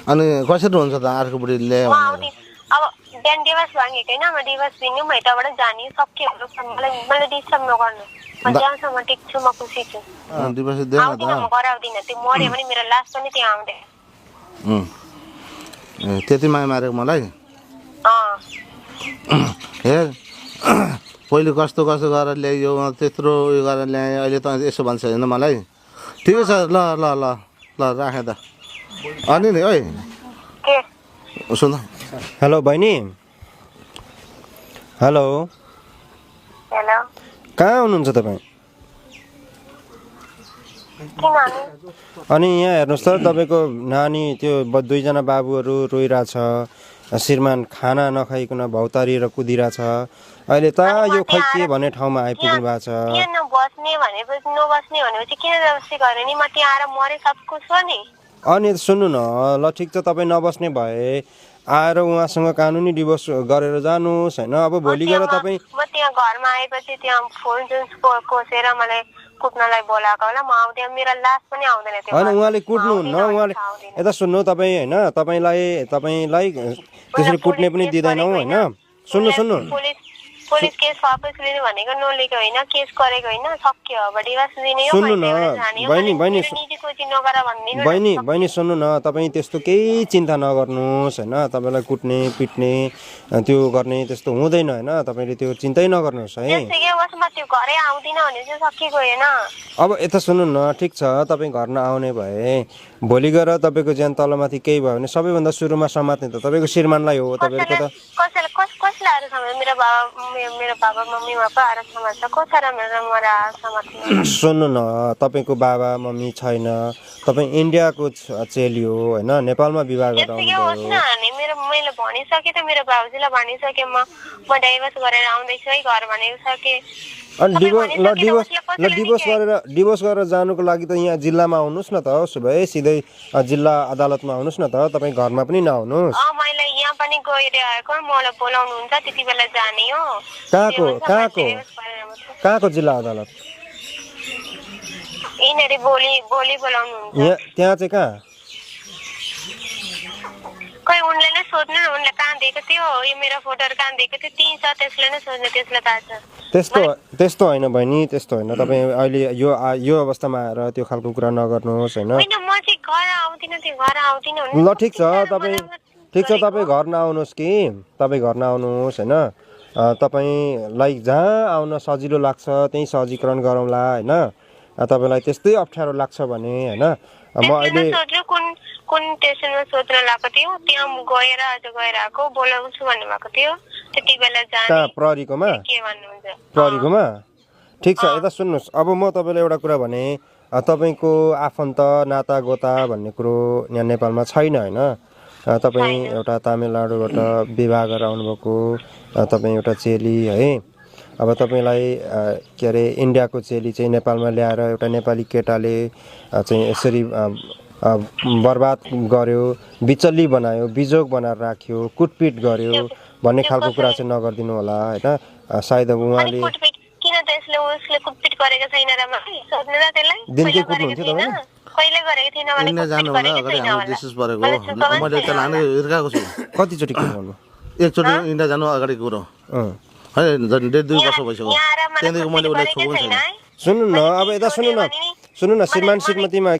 अनि कसरी हुन्छ त अर्को बुढी ल्यायो म आउँदिन अब बिहान दिवस भागेको होइन म दिवस दिनु म यताबाट जाने सक्यो मलाई डिस्टर्ब नगर्नु म जहाँसम्म टिक्छु म खुसी छु दिवस दे न आउँदिनँ म घर आउँदिनँ त्यो मऱ्यो भने मेरो लास पनि त्यहाँ आउँदैन त्यति माया मारेको मलाई हेर पहिले कस्तो गरेर ल्यायो त्यत्रो उयो गरेर ल्याएँ अहिले त यसो भन्छ होइन मलाई ठिकै छ ल ल ल ल राखेँ त अनि नि ओइ सुन हेलो बहिनी हेलो कहाँ हुनुहुन्छ तपाईँ अनि यहाँ हेर्नुहोस् त तपाईँको नानी त्यो दुईजना बाबुहरू रोइरहेछ श्रीमान खाना नखाइकन भौतारिएर कुदिरहेछ अहिले त यो खै के भन्ने ठाउँमा आइपुग्नु भएको छ नबस्ने भनेपछि किन जबरजस्ती गर्ने नि म त्यहाँ आएर मरे सब कुछ हो नि अनि सुन्नु न ल ठिक छ तपाईँ नबस्ने भए आएर उहाँसँग कानुनी डिभोर्स गरेर जानुहोस् होइन अब भोलि गएर तपाईँ म त्यहाँ घरमा आएपछि त्यहाँ फोन जुन कोसेर मलाई कुट्नलाई बोलाएको होला म आउँदैन मेरो लास पनि आउँदैन त्यो होइन उहाँले कुट्नुहुन्न उहाँले यता सुन्नु तपाईँ होइन तपाईँलाई त्यसरी कुट्ने पनि दिँदैनौँ होइन सुन्नु पुलिस केस वापस लिनु भनेको नलिएको होइन, केस गरेको होइन, सक्यो अब डिभोर्स दिने हो। सुन्नु न बहिनी सुन्नु न, तपाईँ त्यस्तो केही चिन्ता नगर्नुहोस् होइन। तपाईँलाई कुट्ने पिट्ने त्यो गर्ने त्यस्तो हुँदैन होइन। तपाईँले त्यो चिन्तै नगर्नुहोस् है। घरै आउँदिन भने चाहिँ सकिएको होइन। अब यता सुन्नु न, ठिक छ तपाईँ घर नआउने भए भोलि गएर तपाईँको ज्यान तलमाथि केही भयो भने सबैभन्दा सुरुमा समात्ने त तपाईँको श्रीमानलाई हो। तपाईँको त कसले आएर समात्छ? मेरो बाबा मम्मीमा पो आएर समात्छ। कसरी समात्ने? सुन्नु न, तपाईँको बाबा मम्मी छैन, तपाईँ इन्डियाको चेली हो होइन, नेपालमा विवाह गरेर आउनुभयो। मैले भनिसकेँ त, मेरो बाबुजीलाई भनिसकेँ म डाइभोर्स गरेर आउँदैछु है घर भनिसकेँ। डिभोर्स गरेर जानुको लागि त यहाँ जिल्लामा आउनुहोस् न त। उसो भए सिधै जिल्ला अदालतमा आउनुहोस् न त, तपाईँ घरमा पनि नआउनुहोस्। मैले यहाँ पनि गएर आएको, मलाई बोलाउनुहुन्छ त्यति बेला जाने हो। कहाँको जिल्ला अदालत? यिनीहरू भोलि बोलाउनुहुन्छ। त्यहाँ चाहिँ कहाँ? खै उनले नै सोध्नु न, उनले कहाँ दिएको थियो, यो मेरो फोटोहरू कहाँ दिएको थियो, त्यही छ, त्यसले नै सोध्नु, त्यसलाई थाहा छ। त्यस्तो होइन बहिनी, त्यस्तो होइन। तपाईँ अहिले यो अवस्थामा आएर त्यो खालको कुरा नगर्नुहोस् होइन। ल ठिक छ, तपाईँ घर नआउनुहोस् कि, तपाईँ घर नआउनुहोस् होइन। तपाईँलाई जहाँ आउन सजिलो लाग्छ त्यहीँ सहजीकरण गरौँला होइन। तपाईँलाई त्यस्तै अप्ठ्यारो लाग्छ भने होइन, म अहिले कुन स्टेसनमा सोध्न लगाएको थियो, त्यहाँ गएर आएको बोलाउँछु भन्नुभएको थियो, त्यति बेला जाने। प्रहरीकोमा? के भन्नुहुन्छ? प्रहरीकोमा? ठिक छ, यता सुन्नुहोस्। अब म तपाईँलाई एउटा कुरा भने, तपाईँको आफन्त नाता गोता भन्ने कुरो यहाँ नेपालमा छैन होइन। तपाईँ एउटा तामिलनाडुबाट विवाह गरेर आउनुभएको तपाईँ एउटा चेली है। अब तपाईँलाई के अरे इन्डियाको चेली चाहिँ नेपालमा ल्याएर एउटा नेपाली केटाले चाहिँ यसरी बर्बाद गर्यो, बिचल्ली बनायो, बिजोग बनाएर राख्यो, कुटपिट गर्यो भन्ने खालको कुरा चाहिँ नगरिदिनु होला होइन। सायद अब उहाँले किन त्यसले उसले कुटपिट गरेको छैन र सोध्नु न त्यसलाई। दिनकै कुट्नुहुन्थ्यो तपाईँ? कहिले गरेको थिएन भने जानु होला अगाडि हामी डिस्कस गरेको मैले त लाने हिर्काएको छु। कतिचोटि कुट्नु? एकचोटि इन्डिया जानु अगाडि कुरो होइन, झन् 1.5-2 वर्ष भइसक्यो। त्यहाँदेखि मैले उसलाई छोएको छैन। सुन्नु न, अब यता सुन्नु न श्रीमान श्रीमतीमा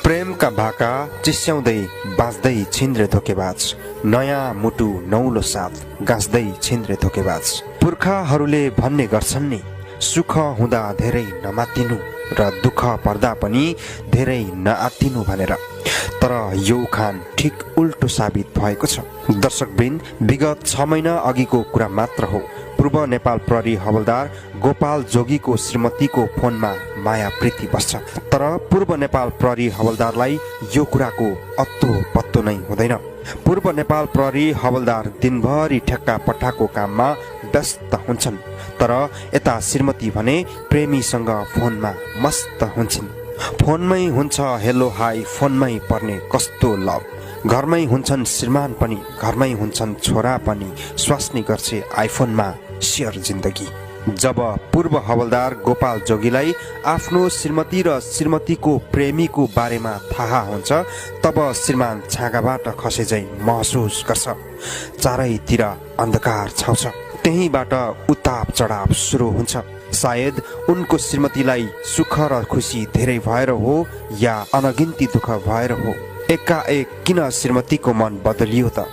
प्रेमका भाका चिस्याउँदै बाँच्दै छिन्द्रे धोकेबाज, नयाँ मुटु नौलो साथ गाँच्दै छिन्द्रे धोकेबाज। पुर्खाहरूले भन्ने गर्छन् नि, सुख हुँदा धेरै नमातिनु र दुःख पर्दा पनि धेरै नआत्तिनु भनेर। तर यो उखान ठिक उल्टो साबित भएको छ। दर्शकवृन्द, विगत 6 महिना अघिको कुरा मात्र हो। पूर्व नेपाल प्रहरी हवलदार गोपाल जोगीको श्रीमतीको फोनमा माया प्रीति बस्छ। तर पूर्व नेपाल प्रहरी हवलदारलाई यो कुराको अत्तो पत्तो नै हुँदैन। पूर्व नेपाल प्रहरी हवलदार दिनभरि ठेक्का पट्टाको काममा व्यस्त हुन्छन्। तर यता श्रीमती भने प्रेमीसँग फोनमा मस्त हुन्छन्। फोनमै हुन्छ हेलो हाई, फोनमै पर्ने कस्तो लभ। घरमै हुन्छन् श्रीमान पनि, घरमै हुन्छन् छोरा पनि, स्वास्नी गर्छे आइफोनमा शेयर जिन्दगी। जब पूर्व हवलदार गोपाल जोगीलाई आफ्नो श्रीमती र श्रीमतीको प्रेमीको बारेमा थाहा हुन्छ, तब श्रीमान छाँगाबाट खसे झैं महसुस गर्छ। चारैतिर अन्धकार छाउँछ। त्यहीबाट उताप चढाव सुरु हुन्छ। सायद उनको श्रीमतीलाई सुख र खुसी धेरै भएर हो या अनगिन्ती दुःख भएर हो। एकाएक किन श्रीमतीको मन बदलियो त?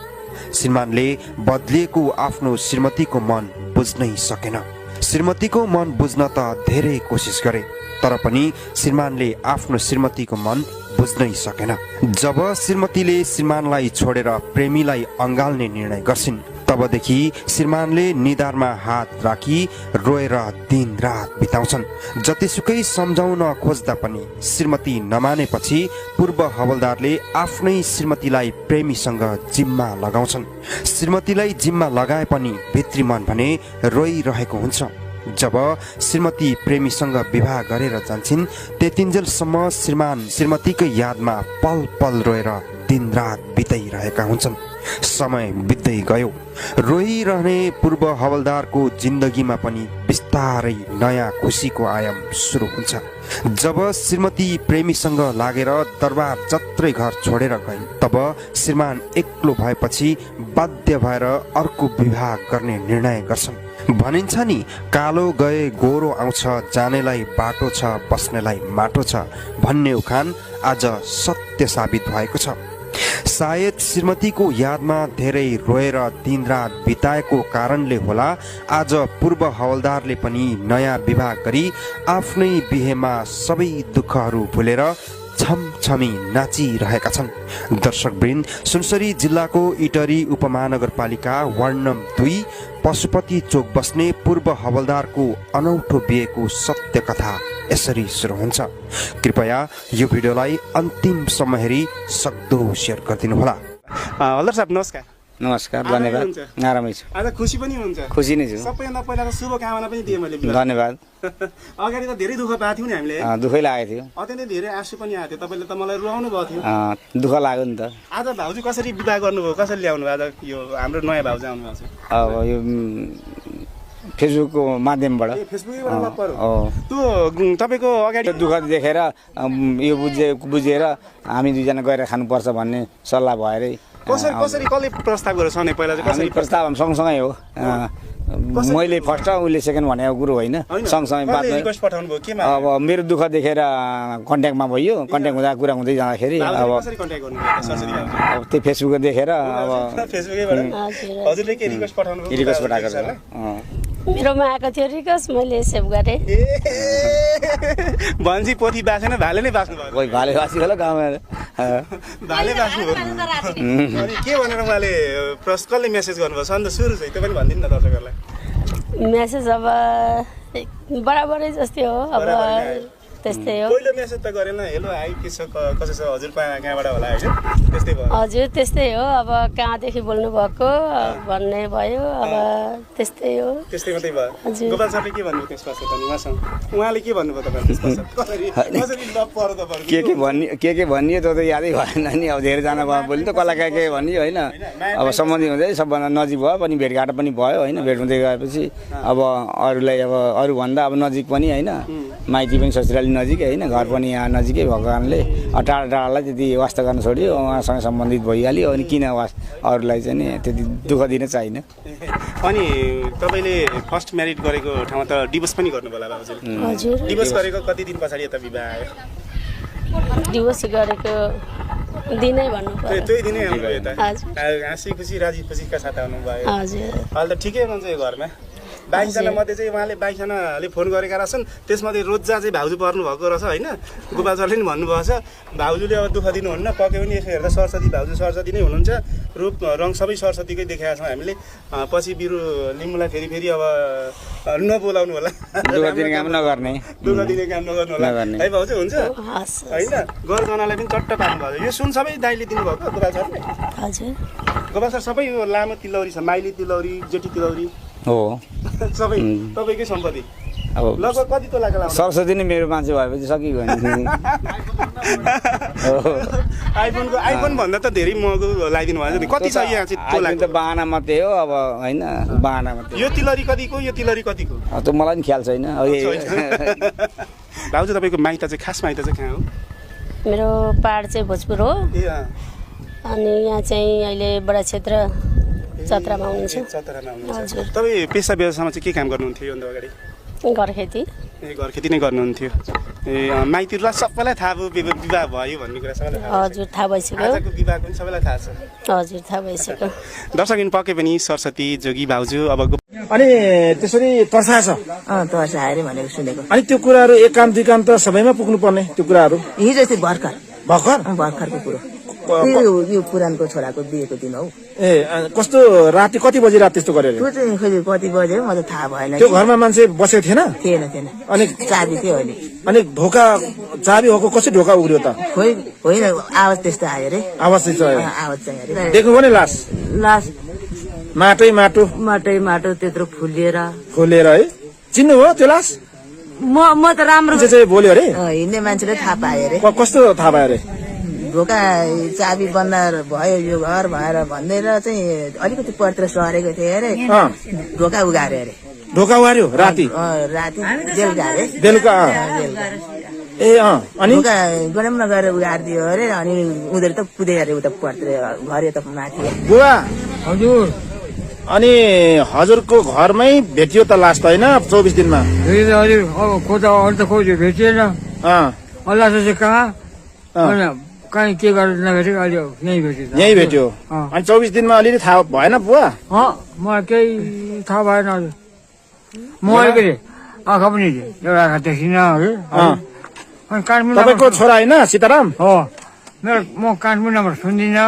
श्रीमानले बदलिएको आफ्नो श्रीमतीको मन बुझ्नै सकेन। श्रीमतीको मन बुझ्न त धेरै कोसिस गरे, तर पनि श्रीमानले आफ्नो श्रीमतीको मन बुझ्नै सकेन। जब श्रीमतीले श्रीमानलाई छोडेर प्रेमीलाई अँगाल्ने निर्णय गर्छिन्, तबदेखि श्रीमानले निधारमा हात राखी रोएर दिन रात बिताउँछन्। जतिसुकै सम्झाउन खोज्दा पनि श्रीमती नमानेपछि पूर्व हवलदारले आफ्नै श्रीमतीलाई प्रेमीसँग जिम्मा लगाउँछन्। श्रीमतीलाई जिम्मा लगाए पनि भित्री मन भने रोइरहेको हुन्छ। जब श्रीमती प्रेमीसँग विवाह गरेर जान्छन्, त्यतिन्जेलसम्म श्रीमान श्रीमतीकै यादमा पल पल रोएर दिन रात बिताइरहेका हुन्छन्। समय बित्दै गयो। रोइरहने पूर्व हवलदारको जिन्दगीमा पनि बिस्तारै नयाँ खुसीको आयाम सुरु हुन्छ। जब श्रीमती प्रेमीसँग लागेर दरबार जत्रै घर छोडेर गइन्, तब श्रीमान एक्लो भएपछि बाध्य भएर अर्को विवाह गर्ने निर्णय गर्छन्। भनिन्छ नि कालो गए गोरो आउँछ, जानेलाई बाटो छ बस्नेलाई माटो छ भन्ने उखान आज सत्य साबित भएको छ। सायद श्रीमतीको यादमा धेरै रोएर दिनरात बिताएको कारणले होला आज पूर्व हवलदारले पनि नयाँ विवाह गरी आफ्नै बिहेमा सबै दुःखहरू भुलेर छमछमी नाचिरहेका छन्। दर्शकवृन्द, सुनसरी जिल्लाको इटरी उपमहानगरपालिका वार्ड नम्बर 2 पशुपति चोक बस्ने पूर्व हवलदारको अनौठो बिहेको सत्य कथा यसरी सुरु हुन्छ। कृपया यो भिडियोलाई अन्तिमसम्म हेरी सक्दो सेयर गरिदिनुहोला। हवलदार साहब नमस्कार। नमस्कार, धन्यवाद। आरामै छु। आज खुसी पनि हुन्छ? खुसी नै छु। सबैभन्दा पहिला त शुभकामना पनि दिएँ मैले। धन्यवाद। अगाडि त धेरै दुःख पाएको थियो नि हामीले। दुःखै लागेको थियो, अत्यन्तै धेरै आँसु पनि आएको थियो। तपाईँले त मलाई रुवाउनु भएको थियो। दुःख लाग्यो नि त। आज भाउजू कसरी विवाह गर्नुभयो, कसरी ल्याउनु भयो? आज यो हाम्रो नयाँ भाउजू आउनु भएको छ। अब यो फेसबुकको माध्यमबाट। त्यो तपाईँको अगाडि दुःख देखेर यो बुझेर हामी दुईजना गएर खानुपर्छ भन्ने सल्लाह भएरै। कसरी कसले प्रस्ताव गरेर सने पहिला चाहिँ कसरी? प्रस्ताव सँगसँगै हो, मैले फर्स्ट उसले सेकेन्ड भनेको कुरो होइन, सँगसँगै बात भयो। अब मेरो दुःख देखेर कन्ट्याक्टमा भयो, कन्ट्याक्ट हुँदा कुरा हुँदै जाँदाखेरि अब त्यो फेसबुक देखेर अब रिक्वेस्ट पठाएको छ। मेरोमा आएको थियो रिक्वेस्ट, मैले एक्सेप्ट गरेँ। भन्छ पोथी बाँचेन भाले नै बाँच्नु भयो। कोही भाले बाँच्यो होला गाउँमा, भाले बाँच्नु भयो। अनि के भनेर उहाँले कसले मेसेज गर्नुभयो सन्त सुरु चाहिँ त्यो पनि भनिदिनु न दर्शकहरूलाई। मेसेज अब बराबरै जस्तै हो, अब त्यस्तै हो। पहिलो मेसेज त गरेन, हेलो हाई के छ कसो छ हजुर कहाँबाट होला होइन, त्यस्तै भयो। हजुर त्यस्तै हो, अब कहाँदेखि बोल्नु भएको भन्ने भयो, अब त्यस्तै हो। त्यस्तै मात्रै भयो। गोपाल सरले के भन्नुभयो त्यस पश्चात अनि उहाँसँग? उहाँले के भन्नुभयो तपाईँले त्यस पश्चात? कसरी लभ पर्यो तपाईँहरू? के भनियो त्यो त यादै भएन नि। अब धेरैजना भयो बोल्यो त कसलाई के भनियो होइन। अब सम्बन्धी हुँदै सबभन्दा नजिक भयो पनि, भेटघाट पनि भयो होइन। भेट हुँदै गएपछि अब अरूलाई अब अरूभन्दा अब नजिक पनि होइन, माइती पनि ससुराली नजिक होइन, घर पनि यहाँ नजिकै भएको कारणले टाढा टाढालाई त्यति वास्ता गर्न छोड्यो, उहाँसँग सम्बन्धित भइहाल्यो। अनि किन अरूलाई चाहिँ नि त्यति दुःख दिन चाहिने। अनि तपाईँले फर्स्ट म्यारिड गरेको ठाउँमा त डिभोर्स पनि गर्नुभयो होला भाउजूले? हजुर। डिभोर्स गरेको कति दिन पछाडि यता विवाह आयो? डिभोर्स गरेको दिनै भन्नु पर्यो। त्यही दिनै आउनुभयो यता? हाँसी खुसी राजी खुसीका साथ आउनुभयो। हजुर। अहिले त ठिकै हुनुहुन्छ यो घरमा? 22जना मध्ये चाहिँ उहाँले 22जनाले फोन गरेका रहेछन्, त्यसमध्ये रोजा चाहिँ भाउजू पर्नु भएको रहेछ होइन। गोपाल सरले पनि भन्नुभएको छ भाउजूले अब दुःख दिनुहुन्न, पक्कै पनि यसो हेर्दा सरस्वती भाउजू सरस्वती नै हुनुहुन्छ, रूप रङ सबै सरस्वतीकै देखाएका छौँ हामीले। पछि बिरु लिम्बुलाई फेरि अब नबोलाउनु होला, दुःख दिने काम नगर्ने, दुःख दिने काम नगर्नु होला है भाउजू, हुन्छ होइन? गरजनालाई पनि चट्ट पार्नु भयो। यो सुन सबै दाइले दिनुभएको गोपाल सरले? हजुर। गोपाल सर सबै यो लामो तिलौरी छ, माइली तिलौरी, जेठी तिलौरी हो सबै तपाईँकै सम्पत्ति। अब लगभग कति तोलाको लाग्छ? सरस्वती नै मेरो मान्छे भएपछि सकिगयो नि। आइफोन भन्दा त धेरै महँगो लगाइदिनु भएको नि। कति छ यहाँ चाहिँ तोला? त बाहना मात्रै हो अब होइन, बाहना मात्रै। यो तिलरी कतिको, यो तिलरी कतिको? त्यो मलाई पनि ख्याल छैन। भाउजू तपाईँको माइत चाहिँ खास माइत चाहिँ कहाँ हो? मेरो पहाड चाहिँ भोजपुर हो, अनि यहाँ चाहिँ अहिले बडा क्षेत्र चतरामा हुनुहुन्छ। हजुर। तपाईँ पेसा व्यवसायमा चाहिँ के काम गर्नुहुन्थ्यो योभन्दा अगाडि? घर खेती। घर खेती नै गर्नुहुन्थ्यो। माइतीहरूलाई सबैलाई थाहा भयो विवाह भयो भन्ने कुरा सबैलाई थाहा? हजुर, थाहा भइसक्यो। आजको विवाह पनि सबैलाई थाहा छ? हजुर, थाहा भइसक्यो। दर्शक पक्कै पनि सरस्वती जोगी भाउजू अब अनि त्यसरी तर्सा छ तर्सा अरे भनेको सुनेको। अनि त्यो कुराहरू एक काम दुई काम त सबैमा पुग्नु पर्ने त्यो कुराहरू। हिजो चाहिँ भर्खरको कुरो, यो पुरानको छोराको बिहेको दिन हो। कस्तो राति कति बजी रात त्यस्तो गरेर? त्यो चाहिँ खोइ कति बजे म त थाहा भएन। त्यो घरमा मान्छे बसेको थिएन? थिएन। अनि चाबी थियो अहिले। अनि ढोका चाबी भएको कसरी ढोका उग्रियो त? खोइ होइन, आवाज त्यस्तो आयो रे। आवाज चाहिँ आवाज चाहिँ अरे। देख्नु भने लास माटो त्यत्रो फुलेर है। चिन्नु हो त्यो लास? म त राम्रो चाहिँ बोल्यो अरे, हिँड्ने मान्छेले थाहा पायो अरे। कस्तो थाहा पायो अरे? ढोका चाबी बन्द भयो यो घर भएर भन्दै चाहिँ अलिकति परतिर सरेको थिएँ अरे, ढोका उगार्यो अरे। ढोका उगार्यो राति? बेलुका अरे। बेलुका अनि ढोका गरम नगरेर उगारिदियो अरे। अनि उनीहरू त कुदे अरे उता परतिर, घर त माथि। बुवा हजुर अनि हजुरको घरमै भेटियो त लास्ट होइन 24 दिनमा अब खोजा अरू त खोज्यो भेटिएन अल्लाह चाहिँ कहाँ कहीँ के गरेर नभेटेको अहिले यहीँ भेट्यो यहीँ भेट्यो अनि 24 दिनमा अलिअलि थाहा भएन बुवा मलाई केही थाहा भएन हजुर म अलिकति आँखा पनि एउटा आँखा देखिनँ अनि काठमाडौँ तपाईँको छोरा होइन सीताराम हो मेरो म काठमाडौँबाट सुन्दिनँ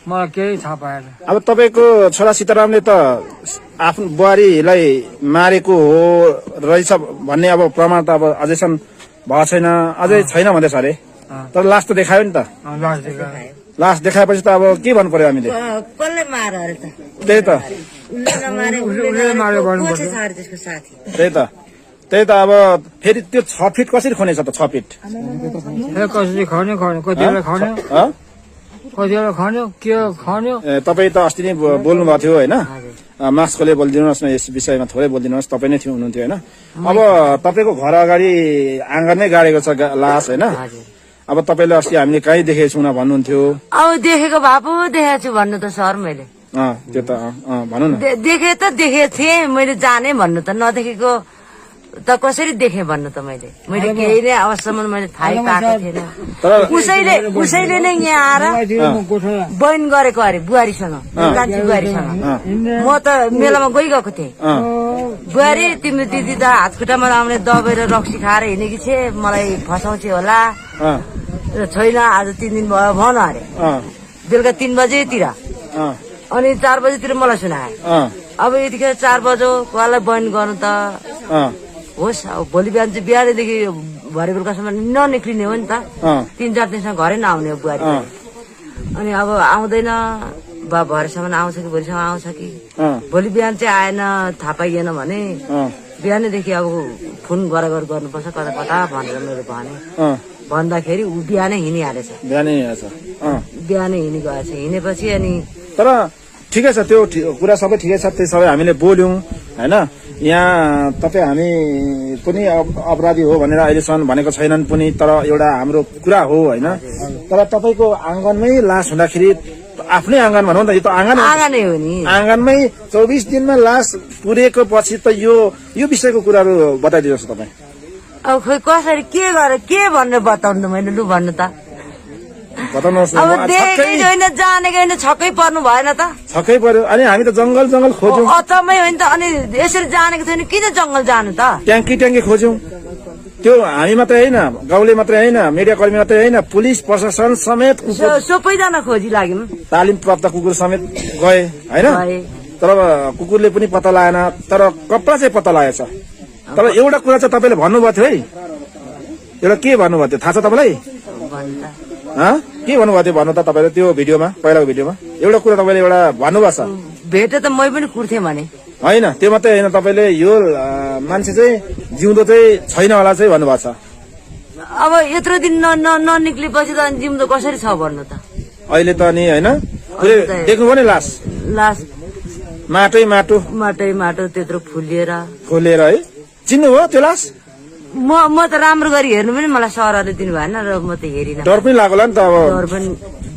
मलाई केही थाहा पाएन अब तपाईँको छोरा सीतारामले त आफ्नो बुहारीलाई मारेको हो रहेछ भन्ने अब प्रमाण त अब अझैसम्म भएको छैन अझै छैन भन्दैछ अरे तर लास्ट त देखायो नि त लास्ट देखाएपछि त अब के भन्नु पर्यो हामीले कसले मार अरे त त्यही त त्यही त अब फेरि त्यो 6 फिट कसरी खनेछ त 6 फिट कसरी खन्यो कतिवटा खन्यो कतिवटा खन्यो के खन्यो तपाईँ त अस्ति नै बोल्नु भएको थियो होइन मास्कले बोलिदिनुहोस् न यस विषयमा थोरै बोलिदिनुहोस् तपाईँ नै थियो हुनुहुन्थ्यो होइन अब तपाईँको घर अगाडि आँगनमै गाडेको छ लास होइन अब तपाईँले अस्ति हामीले कहीँ देखेको छौँ भन्नुहुन्थ्यो अब देखेको भए पो देखेको छु भन्नु त सर मैले त्यो त भनौँ न देखे त देखेको थिएँ मैले जाने भन्नु त नदेखेको त कसरी देखेँ भन्नु त मैले केही नै अवसम्म मैले थाहै पाएको थिएन उसैले नै यहाँ आएर बहिन गरेको अरे बुहारीसँग कान्छी बुहारीसँग म त मेलामा गइगएको थिएँ बुहारी तिम्रो दिदी त हात खुट्टामा आउने दबेर रक्सी खाएर हिँडेकी छे मलाई फसाउँछ होला छैन आज 3 दिन भयो भन अरे बेलुका 3 बजेतिर अनि 4 बजेतिर मलाई सुनाए अब यतिखेर 4 बजे कसलाई बहिन गर्नु त होस् अब भोलि बिहान चाहिँ बिहानदेखि भरे बेलुकासम्म ननिक्लिने हो नि त 3-4 दिनसम्म घरै नआउने हो बुहारी अनि अब आउँदैन भरेसम्म आउँछ कि भोलिसम्म आउँछ कि भोलि बिहान चाहिँ आएन थाहा पाइएन भने बिहानैदेखि अब फोन गरेर गर्नुपर्छ कता कता भनेर मेरो भने भन्दाखेरि ऊ बिहानै हिँडिहालेछ बिहानै हिँडिगएछ हिँडेपछि अनि तर ठिकै छ त्यो कुरा सबै ठिकै छ त्यो सबै हामीले बोल्यौं हैन यहाँ तपाईँ हामी पनि अपराधी हो भनेर अहिलेसम्म भनेको छैनन् पनि तर एउटा हाम्रो कुरा हो होइन तर तपाईँको आँगनमै लास हुँदाखेरि आफ्नै आँगन भनौँ त यो त आँगनै हो नि आँगनमै 24 दिनमा लास पुरेको पछि त यो विषयको कुराहरू बताइदिनुहोस् तपाईँ अब खोइ कसरी के गरेर के भनेर बताउनु मैले लु भन्नु त बताउनुहोस् अब देखेकै होइन जानेकै होइन छक्कै पर्नु भएन त छक्कै पर्यो अनि हामी त जंगल खोज्यौं अचम्मै होइन त अनि यसरी जानेको छैन किन जंगल जानु त ट्याङ्की खोज्यौं त्यो हामी मात्रै होइन गाउँले मात्रै होइन मिडिया कर्मी मात्रै होइन पुलिस प्रशासन समेत सबैजना खोजी लाग्यौं तालिम प्राप्त कुकुर समेत गए होइन तर कुकुरले पनि पत्ता लगाएन तर कपडा चाहिँ पत्ता लागेछ तर एउटा कुरा चाहिँ तपाईँले भन्नुभएको थियो है एउटा के भन्नुभएको थियो थाहा छ तपाईँलाई के भन्नुभएको थियो भन्नु त तपाईँले त्यो भिडियोमा पहिलाको भिडियोमा एउटा कुरा तपाईँले एउटा भन्नुभएको छ भेटे त मै पनि कुर्थे भने होइन त्यो मात्रै होइन तपाईँले यो मान्छे चाहिँ जिउँदो चाहिँ छैन होला चाहिँ भन्नुभएको छ अब यत्रो दिन ननिक्लेपछि त जिउँदो कसरी छ भन्नु त अहिले त नि होइन देख्नु पनि लास माटो त्यत्रो फुलेर है चिन्नु हो त्यो लास म त राम्रो गरी हेर्नु पनि मलाई सरले दिनु भएन र म त हेरिन डर पनि लाग्यो होला नि त अब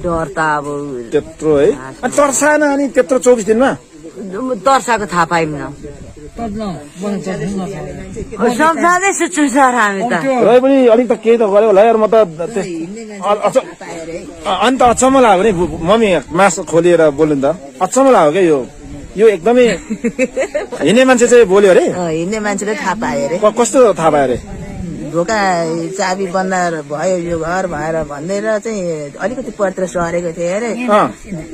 डर त अब त्यत्रो है अनि तर्साएन अनि त्यत्रो 24 दिनमा तर्साको थाहा पाइन्न सम्झाँदै सुत्छु सर हामी त र पनि अलिक त केही त गर्यो होला यार म त अन्त अचम्म लाग्यो नि मम्मी मासु खोलिएर बोल्नु त अचम्म लाग्यो क्या यो एकदमै हिँड्ने मान्छे चाहिँ बोल्यो अरे हिँड्ने मान्छेले थाहा पायो अरे कस्तो थाहा पायो अरे ढोका चाबी बन्द भयो यो घर भएर भन्दै चाहिँ अलिकति पत्र सरेको थियो अरे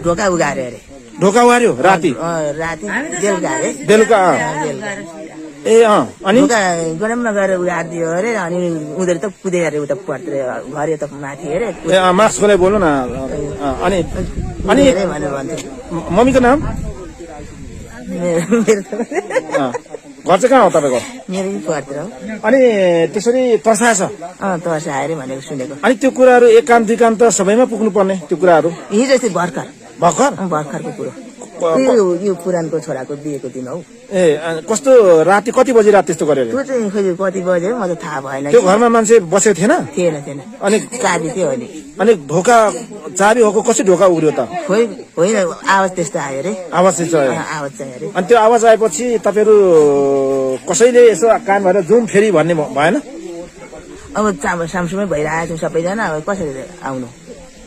ढोका उगार्यो अरे ढोका उगार्यो राति बेलुका ए अनि गरममा गएर उगारिदियो अरे अनि उनीहरू त कुदे अरे उता पत्र घर त माथि अरे मास्कले बोल्नु न अनि मम्मीको नाम घर चाहिँ कहाँ हो तपाईँको अनि त्यसरी तर्साएछ तर्साएर भनेको सुनेको अनि त्यो कुराहरू एकान्त दुईकान्त सबैमा पुग्नु पर्ने त्यो कुराहरू हिजो भर्खरको कुरो यो पुरानको छोराको बिहेको दिन हौ ए कस्तो राति कति बजी रात त्यस्तो गर्यो त्यो चाहिँ खोइ कति बज्यो म त थाहा भएन त्यो घरमा मान्छे बसेको थिएन थिएन अनि चाबी थियो अहिले अनि ढोका चाबी होको कसरी ढोका उग्रियो त खोइ होइन आवाज त्यस्तो आयो रे आवाज चाहिँ आयो आवाज चाहिँ अरे अनि त्यो आवाज आएपछि तपाईँहरू कसैले यसो कान भएर जाउँ फेरि भन्ने भएन अब सामसुमै भइरहेको थियो सबैजना अब कसरी आउनु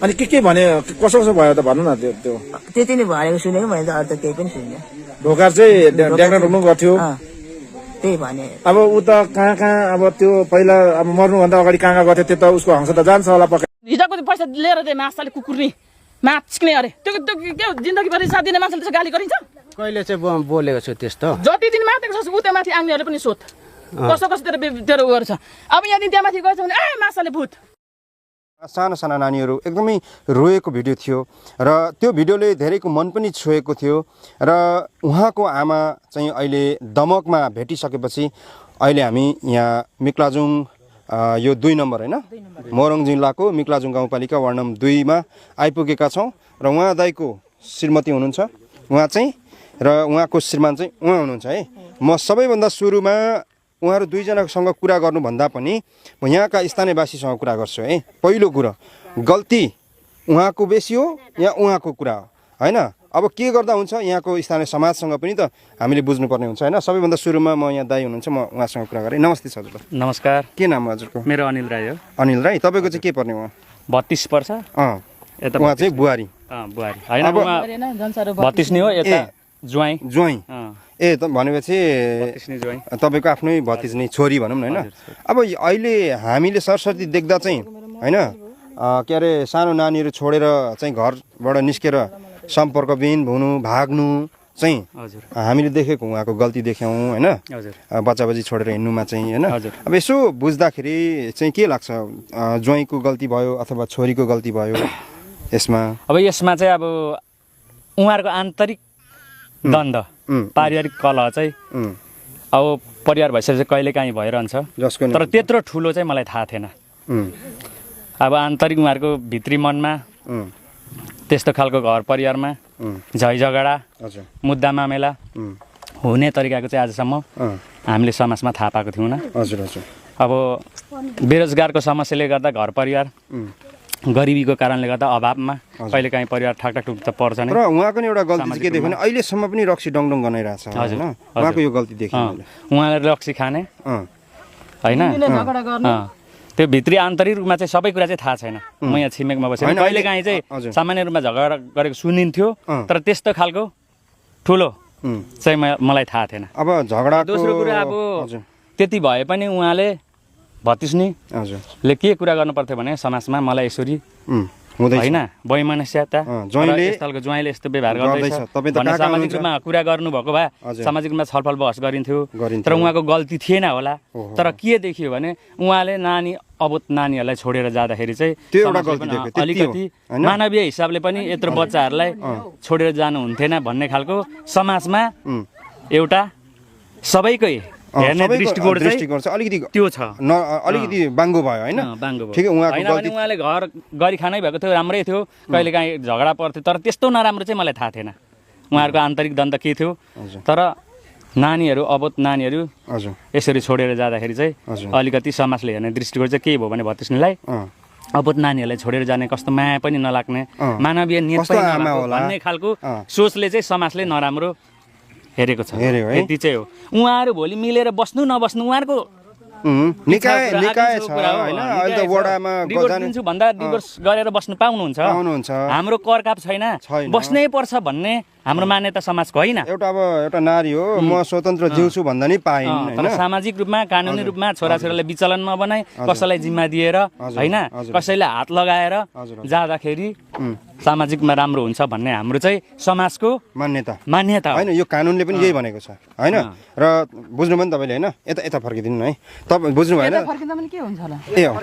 अनि के भने कसो कसो भयो त भन्नु न त्यो त्यति नै भनेको सुनेको मैले त अरू त केही पनि सुनिनँ ढोका चाहिँ ड्याग्न रोक्नु गर्थ्यो त्यही भने अब ऊ त कहाँ अब त्यो पहिला अब मर्नुभन्दा अगाडि कहाँ गर्थ्यो त्यो त उसको हंस त जान्छ होला पक्का हिजोको पैसा लिएर चाहिँ माछाले कुकुर्नी माछ्ने अरे त्यो के जिन्दगीभरि साथ दिने मान्छेले चाहिँ गाली गरिन्छ कहिले चाहिँ बोलेको छु त्यस्तो जति दिन माथेको छ उता माथि आउनेहरूले पनि सोध कसो कसो तेरो उयो छ अब यहाँदेखि त्यहाँ माथि गएछ भने ए माछाले भूत साना साना नानीहरू एकदमै रोएको भिडियो थियो र त्यो भिडियोले धेरैको मन पनि छोएको थियो र उहाँको आमा चाहिँ अहिले दमकमा भेटिसकेपछि अहिले हामी यहाँ मिक्लाजुङ यो 2 नम्बर हैन मोरङ जिल्लाको मिक्लाजुङ गाउँपालिका वार्ड नम्बर 2 मा आइपुगेका छौं र उहाँ दाइको श्रीमती हुनुहुन्छ उहाँ चाहिँ र उहाँको श्रीमान चाहिँ उहाँ हुनुहुन्छ है म सबैभन्दा सुरुमा उहाँहरू दुईजनासँग कुरा गर्नुभन्दा पनि म यहाँका स्थानीयवासीसँग कुरा गर्छु है पहिलो कुरा गल्ती उहाँको बेसी हो या उहाँको कुरा हो हैन अब के गर्दा हुन्छ यहाँको स्थानीय समाजसँग पनि त हामीले बुझ्नुपर्ने हुन्छ हैन सबैभन्दा सुरुमा म यहाँ दाइ हुनुहुन्छ म उहाँसँग कुरा गरेँ नमस्ते हजुर नमस्कार के नाम हजुरको मेरो अनिल राई हो अनिल राई तपाईँको चाहिँ के पर्ने उहाँ 32 पर्छ उहाँ चाहिँ बुहारी बुहारी हैन 32 नै हो यता ज्वाइँ ए त भनेपछि तपाईँको आफ्नै भतिज्नी छोरी भनौँ न होइन अब अहिले हामीले सरस्वती देख्दा चाहिँ होइन के अरे सानो नानीहरू छोडेर चाहिँ घरबाट निस्केर सम्पर्कविहीन हुनु भाग्नु चाहिँ हामीले देखेको उहाँको गल्ती देख्यौँ होइन बच्चा बच्ची छोडेर हिँड्नुमा चाहिँ होइन अब यसो बुझ्दाखेरि चाहिँ के लाग्छ ज्वाइँको गल्ती भयो अथवा छोरीको गल्ती भयो यसमा अब यसमा चाहिँ अब उहाँहरूको आन्तरिक द्वन्द पारिवारिक कलह चाहिँ अब परिवार भइसकेपछि कहिले काहीँ भइरहन्छ तर त्यत्रो ठुलो चाहिँ मलाई थाहा थिएन अब आन्तरिक उहाँहरूको भित्री मनमा त्यस्तो खालको घर परिवारमा झै झगडा मुद्दा मामेला हुने तरिकाको चाहिँ आजसम्म हामीले समाजमा थाहा पाएको थियौँ अब बेरोजगारको समस्याले गर्दा घर परिवार गरिबीको कारणले गर्दा अभावमा कहिलेकाहीँ परिवार ठाकठाक त पर्छ नै र उहाँको नि एउटा गल्ती के देख्यो भने अहिलेसम्म पनि रक्सी डङडङ गनाइरहेछ हैन उहाँको यो गल्ती देख्यो उहाँले रक्सी खाने हैन त्यो भित्री आन्तरिक रूपमा चाहिँ सबै कुरा चाहिँ थाहा छैन म यहाँ छिमेकमा बसेँ कहिलेकाहीँ चाहिँ सामान्य रूपमा झगडा गरेको सुनिन्थ्यो तर त्यस्तो खालको ठुलो चाहिँ मलाई थाहा थिएन अब झगडा दोस्रो कुरा अब त्यति भए पनि उहाँले भतिस्नीले के कुरा गर्नु पर्थ्यो भने समाजमा मलाई यसरी होइन वैमनस्यता यस्तो ज्वाइँले यस्तो व्यवहार गर्दैछ भनेर सामाजिक रूपमा कुरा गर्नुभएको भए सामाजिक रूपमा छलफल बहस गरिन्थ्यो तर उहाँको गल्ती थिएन होला तर के देखियो भने उहाँले नानी अबोध नानीहरूलाई छोडेर जाँदाखेरि चाहिँ अलिकति मानवीय हिसाबले पनि यत्रो बच्चाहरूलाई छोडेर जानु हुन्थेन भन्ने खालको समाजमा एउटा सबैकै हेर्ने दृष्टिकोण चाहिँ अलिकति त्यो छ अलिकति बाङ्गो भयो हैन बाङ्गो ठिकै उहाँले घर गरी खानै भएको थियो राम्रै थियो कहिलेकाहीँ झगडा पर्थ्यो तर त्यस्तो नराम्रो चाहिँ मलाई थाहा थिएन उहाँहरूको आन्तरिक द्वन्द के थियो तर नानीहरू अबोध नानीहरू यसरी छोडेर जाँदाखेरि चाहिँ अलिकति समाजले हेर्ने दृष्टिकोण चाहिँ के भयो भने भतिस्नीलाई अबोध नानीहरूलाई छोडेर जाने कस्तो माया पनि नलाग्ने मानवीय नियत भन्ने खालको सोचले चाहिँ समाजले नराम्रो हेरेको छ यति चाहिँ हो उहाँहरू भोलि मिलेर बस्नु नबस्नु उहाँहरूको निकाय छ हैन अहिले त वडामा दिन्छु भन्दा डिभोर्स गरेर बस्नु पाउनुहुन्छ हाम्रो करकाप छैन बस्नै पर्छ भन्ने हाम्रो मान्यता समाजको होइन एउटा नारी हो म स्वतन्त्र जिउँछु भन्दा नि पाइन् हैन सामाजिक रूपमा कानुनी रूपमा छोराछोरीलाई विचलन नबनाई कसैलाई जिम्मा दिएर हैन कसैलाई हात लगाएर जाँदाखेरि सामाजिकमा राम्रो हुन्छ भन्ने हाम्रो चाहिँ समाजको मान्यता हैन यो कानुनले पनि यही भनेको छ हैन र बुझ्नु भयो नि तपाईले हैन यता फर्किदिनु न है तपाई बुझ्नु भएन फर्किँदा पनि के हुन्छ होला ए हो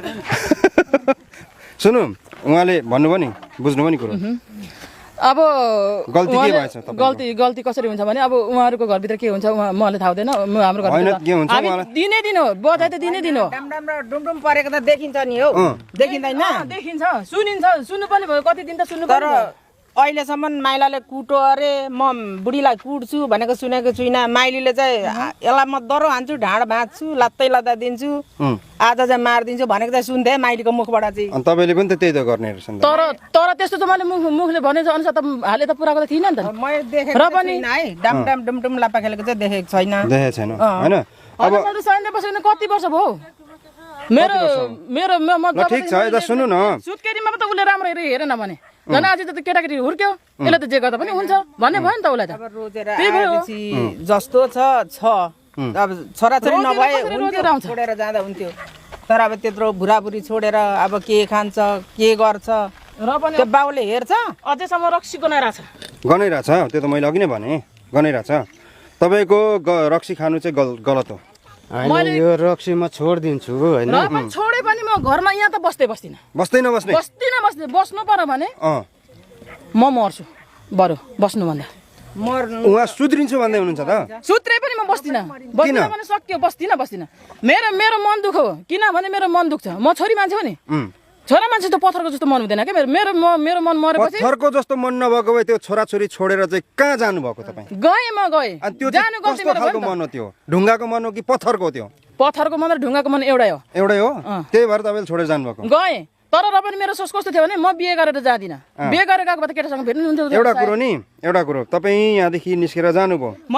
सुन्नु उहाँले भन्नुभयो नि बुझ्नु भयो नि कुरा अब गल्ती के भएछ तपाईको गल्ती कसरी हुन्छ भने अब उहाँहरूको घरभित्र के हुन्छ मलाई थाहा हुँदैन हाम्रो घरभित्र दिनै हो बधाई त दिनै हो राम्रो डुमडुम परेको त देखिन्छ नि हो देखिँदैन देखिन्छ सुनिन्छ सुन्नु पनि भयो कति दिन त सुन्नु तर अहिलेसम्म माइलाले कुटो अरे म बुढीलाई कुट्छु भनेको सुनेको छुइनँ। माइलीले चाहिँ यसलाई म दरो हान्छु, ढाँड भाँच्छु, लात्तै लात्ता दिन्छु, आज चाहिँ मारिदिन्छु भनेको चाहिँ सुन्थेँ माइलीको मुखबाट चाहिँ। अनि तपाईँले पनि त त्यही त गर्ने रहेछ नि त। तर त्यस्तो त मैले मुखले भने अनुसार त हाले त पुराको त थिएन नि त। मैले देखेको र पनि है डाम डाम डुमडुम लापा खेलेको चाहिँ देखेको छैन। देखेको छैन होइन। अब सैन्य बसेको कति वर्ष भयो मेरो मेरो ल ठिक छ यता सुन्नु न। सुत्केरीमा त उसले राम्रो हेरेन भने झन् आज त केटाकेटी हुर्क्यो, यसले त जे गर्दा पनि हुन्छ भन्ने भयो नि त उसलाई त। अब रोजेर आएपछि जस्तो छ अब छोराछोरी नभए छोडेर जाँदा हुन्थ्यो। तर अब त्यत्रो बुढाबुढी छोडेर अब के खान्छ के गर्छ र पनि त्यो बाउले हेर्छ। अझैसम्म रक्सी गनाइरहेछ। गनाइरहेछ त्यो त मैले अघि नै भने गनाइरहेछ। तपाईँको रक्सी खानु चाहिँ गलत हो। होइन यो रक्सी म छोडिदिन्छु होइन। छोडे पनि म घरमा यहाँ त बस्दिनँ। बस्दैन बस्ने बस्नु पर्यो भने म मर्छु बरु बस्नु भन्दा। उहाँ सुध्रिन्छु भन्दै हुनुहुन्छ त? सुत्रे पनि म बस्दिनँ भने सक्यो बस्दिनँ। मेरो मन दुःख हो किनभने मेरो मन दुख्छ। म छोरी मान्छे हो नि, छोरा मान्छे त पत्थरको जस्तो मन हुँदैन क्या। मेरो मन मरेपछि पत्थरको जस्तो मन नभएको भए त्यो छोराछोरी छोडेर चाहिँ कहाँ जानुभएको तपाईँ? गएँ त्यो कस्तो खालको मन हो त्यो? ढुङ्गाको मन हो कि पत्थरको? त्यो पत्थरको मन र ढुङ्गाको मन एउटै हो। त्यही भएर तपाईँले छोडेर जानुभएको? गएँ तर र पनि मेरो सोच कस्तो थियो भने म बिहे गरेर जाँदिनँ। बिहे गरेर गएको भए त केटासँग भेट्नु हुन्थ्यो। एउटा कुरो तपाईँ यहाँदेखि निस्केर जानुभयो,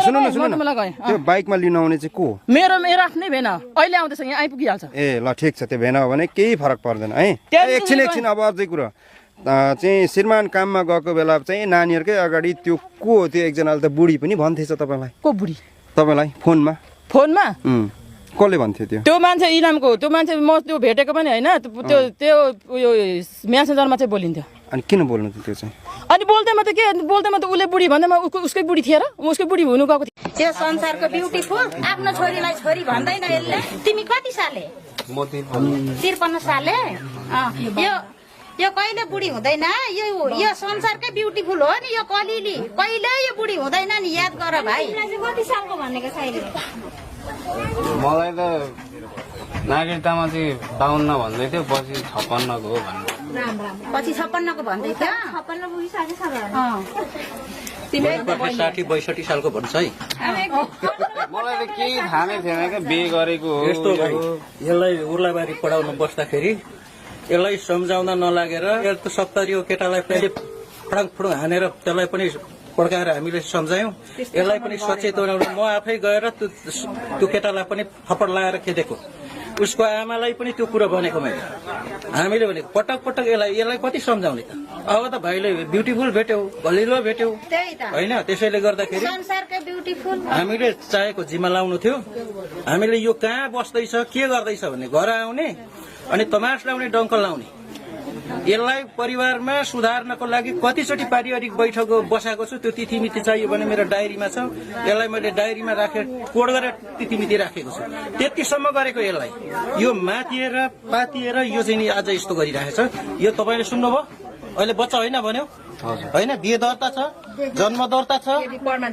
सुन्नु न त्यो बाइकमा लिन आउने चाहिँ को? मेरो आफ्नै भेन अहिले आउँदैछ यहाँ आइपुगिहाल्छ। ए ल ठिक छ, त्यो भेन हो भने केही फरक पर्दैन है। एकछिन अब अझै कुरो चाहिँ श्रीमान काममा गएको बेला चाहिँ नानीहरूकै अगाडि त्यो को हो? त्यो एकजनाले त बुढी पनि भन्थेछ तपाईँलाई। को बुढी? तपाईँलाई फोनमा कसले भन्थ्यो? त्यो मान्छे इनामको त्यो मान्छे म त्यो भेटेको पनि होइन। त्यो उयो म्यासेन्जरमा चाहिँ बोलिन्थ्यो। अनि किन बोल्नु त्यो चाहिँ? अनि बोल्दैमा त उसले बुढी भन्दैमा उसकै बुढी थिएर उसकै बुढी हुनु गएको थियो। त्यो संसारको ब्युटिफुल आफ्नो छोरीलाई छोरी भन्दैन यसले। तिमी कति साले? म 53 साले। यो कहिले बुढी हुँदैन। यो संसारकै ब्युटिफुल हो नि। यो कलिली कहिले यो बुढी हुँदैन नि, याद गर भाइ। कति सालको भनेको छैन मलाई त नागरिकतामा चाहिँ 52 भन्दै थियो, पछि 56 को हो भन्नु। पछि 56 को भन्दै थियो। 56 पुगिसकेछ तिमी 60-62 सालको भन्छ है। मलाई त केही थाहा नै थिएन क्या बिहे गरेको हो। यस्तो यसलाई उर्लाबारी पढाउन बस्दाखेरि यसलाई सम्झाउन नलागेर यो त 70 हो केटालाई पहिले फुडुङ हानेर त्यसलाई पनि पड्काएर हामीले सम्झायौँ। यसलाई पनि सचेत बनाउनु म आफै गएर त्यो केटालाई पनि थप्पड लगाएर खेदेको। उसको आमालाई पनि त्यो कुरो भनेको मैले। हामीले भने पटक यसलाई कति सम्झाउने त? अब त भाइले ब्युटिफुल भेट्यौ, गलिलो भेट्यौ होइन। त्यसैले गर्दाखेरि हामीले चाहेको जिम्मा लाउनु थियो। हामीले यो कहाँ बस्दैछ के गर्दैछ भन्ने घर आउने अनि तमास लाउने डङ्क लाउने। यसलाई परिवारमा सुधार्नको लागि कतिचोटि पारिवारिक बैठक बसाएको छु। त्यो तिथिमिति चाहियो भने मेरो डायरीमा छ। यसलाई मैले डायरीमा राखेर कोड गरेर तिथिमिति राखेको छु। त्यतिसम्म गरेको यसलाई यो मातिएर पातिएर यो चाहिँ नि आज यस्तो गरिरहेछ। यो तपाईँले सुन्नुभयो? अहिले बच्चा होइन भन्यो होइन, बिहे दर्ता छ, जन्म दर्ता छ होइन, प्रमाण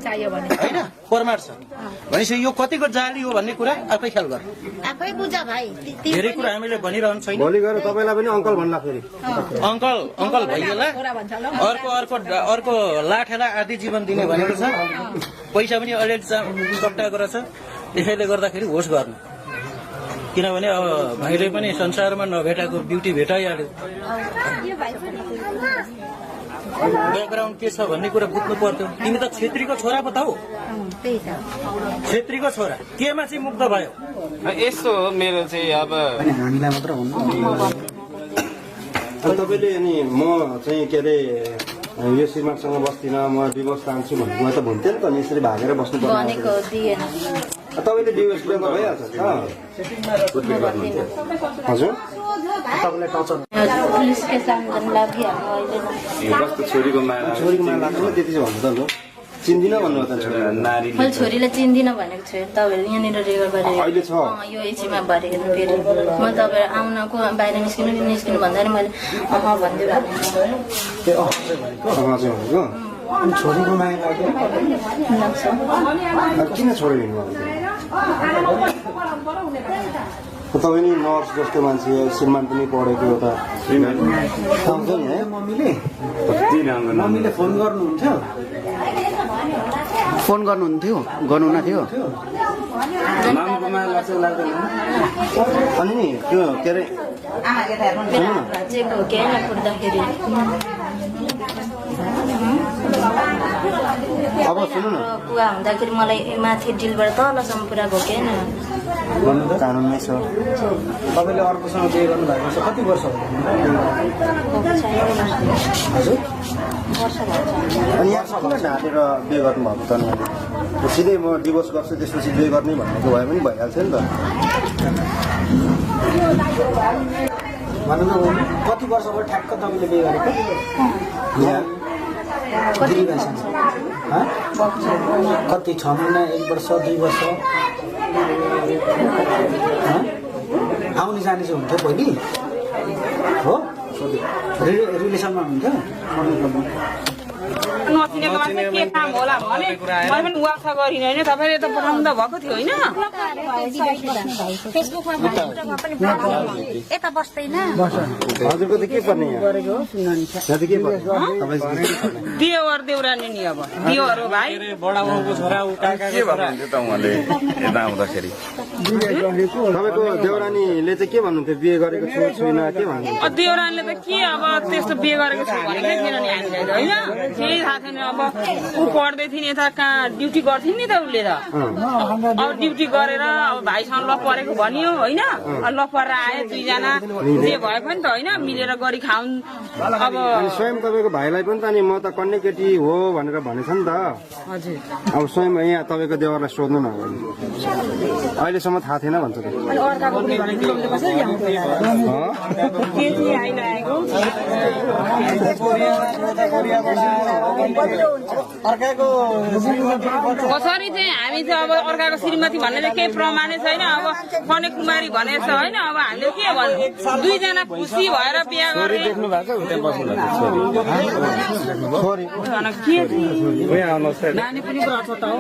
छ भनेपछि यो कतिको जाली हो भन्ने कुरा आफै ख्याल गर। आफै बुझ भाइ। धेरै कुरा हामीले भनिरहनु छैन। भोलि गएर तपाईँलाई पनि अङ्कल भन्ला फेरि। अङ्कल भइएला। अर्को लाठेला आदि जीवन दिने भनेको छ। पैसा पनि अलिअलि चट्टाएको रहेछ। त्यसैले गर्दाखेरि होस् गर्नु। किनभने अब भाइले पनि संसारमा नभेटाएको ब्युटी भेटाइहाल्यो। ब्याकग्राउन्ड के छ भन्ने कुरा बुझ्नु पर्थ्यो। तिमी त छेत्रीको छोरा पो त हौ। छेत्रीको छोरा केमा चाहिँ मुग्ध भयो? यस्तो हो मेरो चाहिँ अब हामीलाई मात्र तपाईँले अनि म चाहिँ के अरे यो श्रीमानसँग बस्दिनँ, म डिभोर्स चाहन्छु भनेको त भन्थ्यो नि त। अनि यसरी भागेर बस्नु पर्ने तपाईँले डिभोर्स लिँदा भइहाल्छ। हजुर छोरीको माया लाग्छ त्यति चाहिँ भन्नु त ल। चिन्दिनँ भन्नु मैले छोरीलाई चिन्दिनँ भनेको छु। तपाईँहरू यहाँनिर रेकर्ड गरेर यो एचीमा भरेको फेरि म तपाईँहरू आउनको बाहिर निस्किनु भन्दा नि मैले भनिदियो। छोरीको माया लाग्छ। किन छोडेर तपाईँ नि नर्स जस्तो मान्छे श्रीमान पनि पढेको एउटा आउँछ नि है मम्मीले फोन गर्नुहुन्थ्यो गर्नुहुन्न थियो अनि नि त्यो के अरे अब सुन्नु न कुवा हुँदाखेरि मलाई माथि डिलबाट तलसम्म पुरा घोकेन कानुनमै छ तपाईँले अर्कोसँग बिहे गर्नुभएको छ कति वर्ष अनि यहाँ किन ढाँटेर बिहे गर्नुभएको त सिधै म डिभोर्स गर्छु त्यसपछि बिहे गर्ने भनेको भए पनि भइहाल्छ नि त भन्नु न कति वर्ष भयो ठ्याक्क तपाईँले बिहे गरेको कति 6 महिना 1 वर्ष 2 वर्ष आउने जाने चाहिँ हुन्थ्यो पहिले हो रिलेसनमा हुन्थ्यो नचिनेको मान्छे के काम होला भने मैले पनि वार्ता गरिन होइन तपाईँले त पठाउनु त भएको थियो होइन यता बस्दैन हजुरको त के पर्ने यहाँ के पर्ने देवर देउरानी नि अब देवर हो भाइ बडाबाउको छोरा के भन्नुहुन्थ्यो त उहाँले यता आउँदाखेरि तपाईँको देउरानीले चाहिँ के भन्नुहुन्थ्यो बिहे गरेको छु छुइनँ के भन्नुहुन्थ्यो देउरानीले त के अब त्यस्तो बिहे गरेको छु भनेकै थिएन नि हामीलाई त होइन केही थाहा छैन अब ऊ पढ्दै थिएँ यता कहाँ ड्युटी गर्थ्यो नि त उसले त अब ड्युटी गरेर अब भाइसँग ल परेको भनियो होइन ल परेर आयो 2 जना जे भए पनि त होइन मिलेर गरी खाउन् अब स्वयं तपाईँको भाइलाई पनि त नि म त कन्ने केटी हो भनेर भनेछ नि त हजुर अब स्वयं यहाँ तपाईँको देवरलाई सोध्नु न अहिलेसम्म थाहा थिएन भन्छ त कसरी चाहिँ हामी चाहिँ अब अर्काको श्रीमती भन्ने चाहिँ केही प्रमाणै छैन अब कने कुमारी भनेको छ होइन अब हामीले के भन्नु 2 जना खुसी भएर बिहा गरे नानी पनि रहेछ त हौ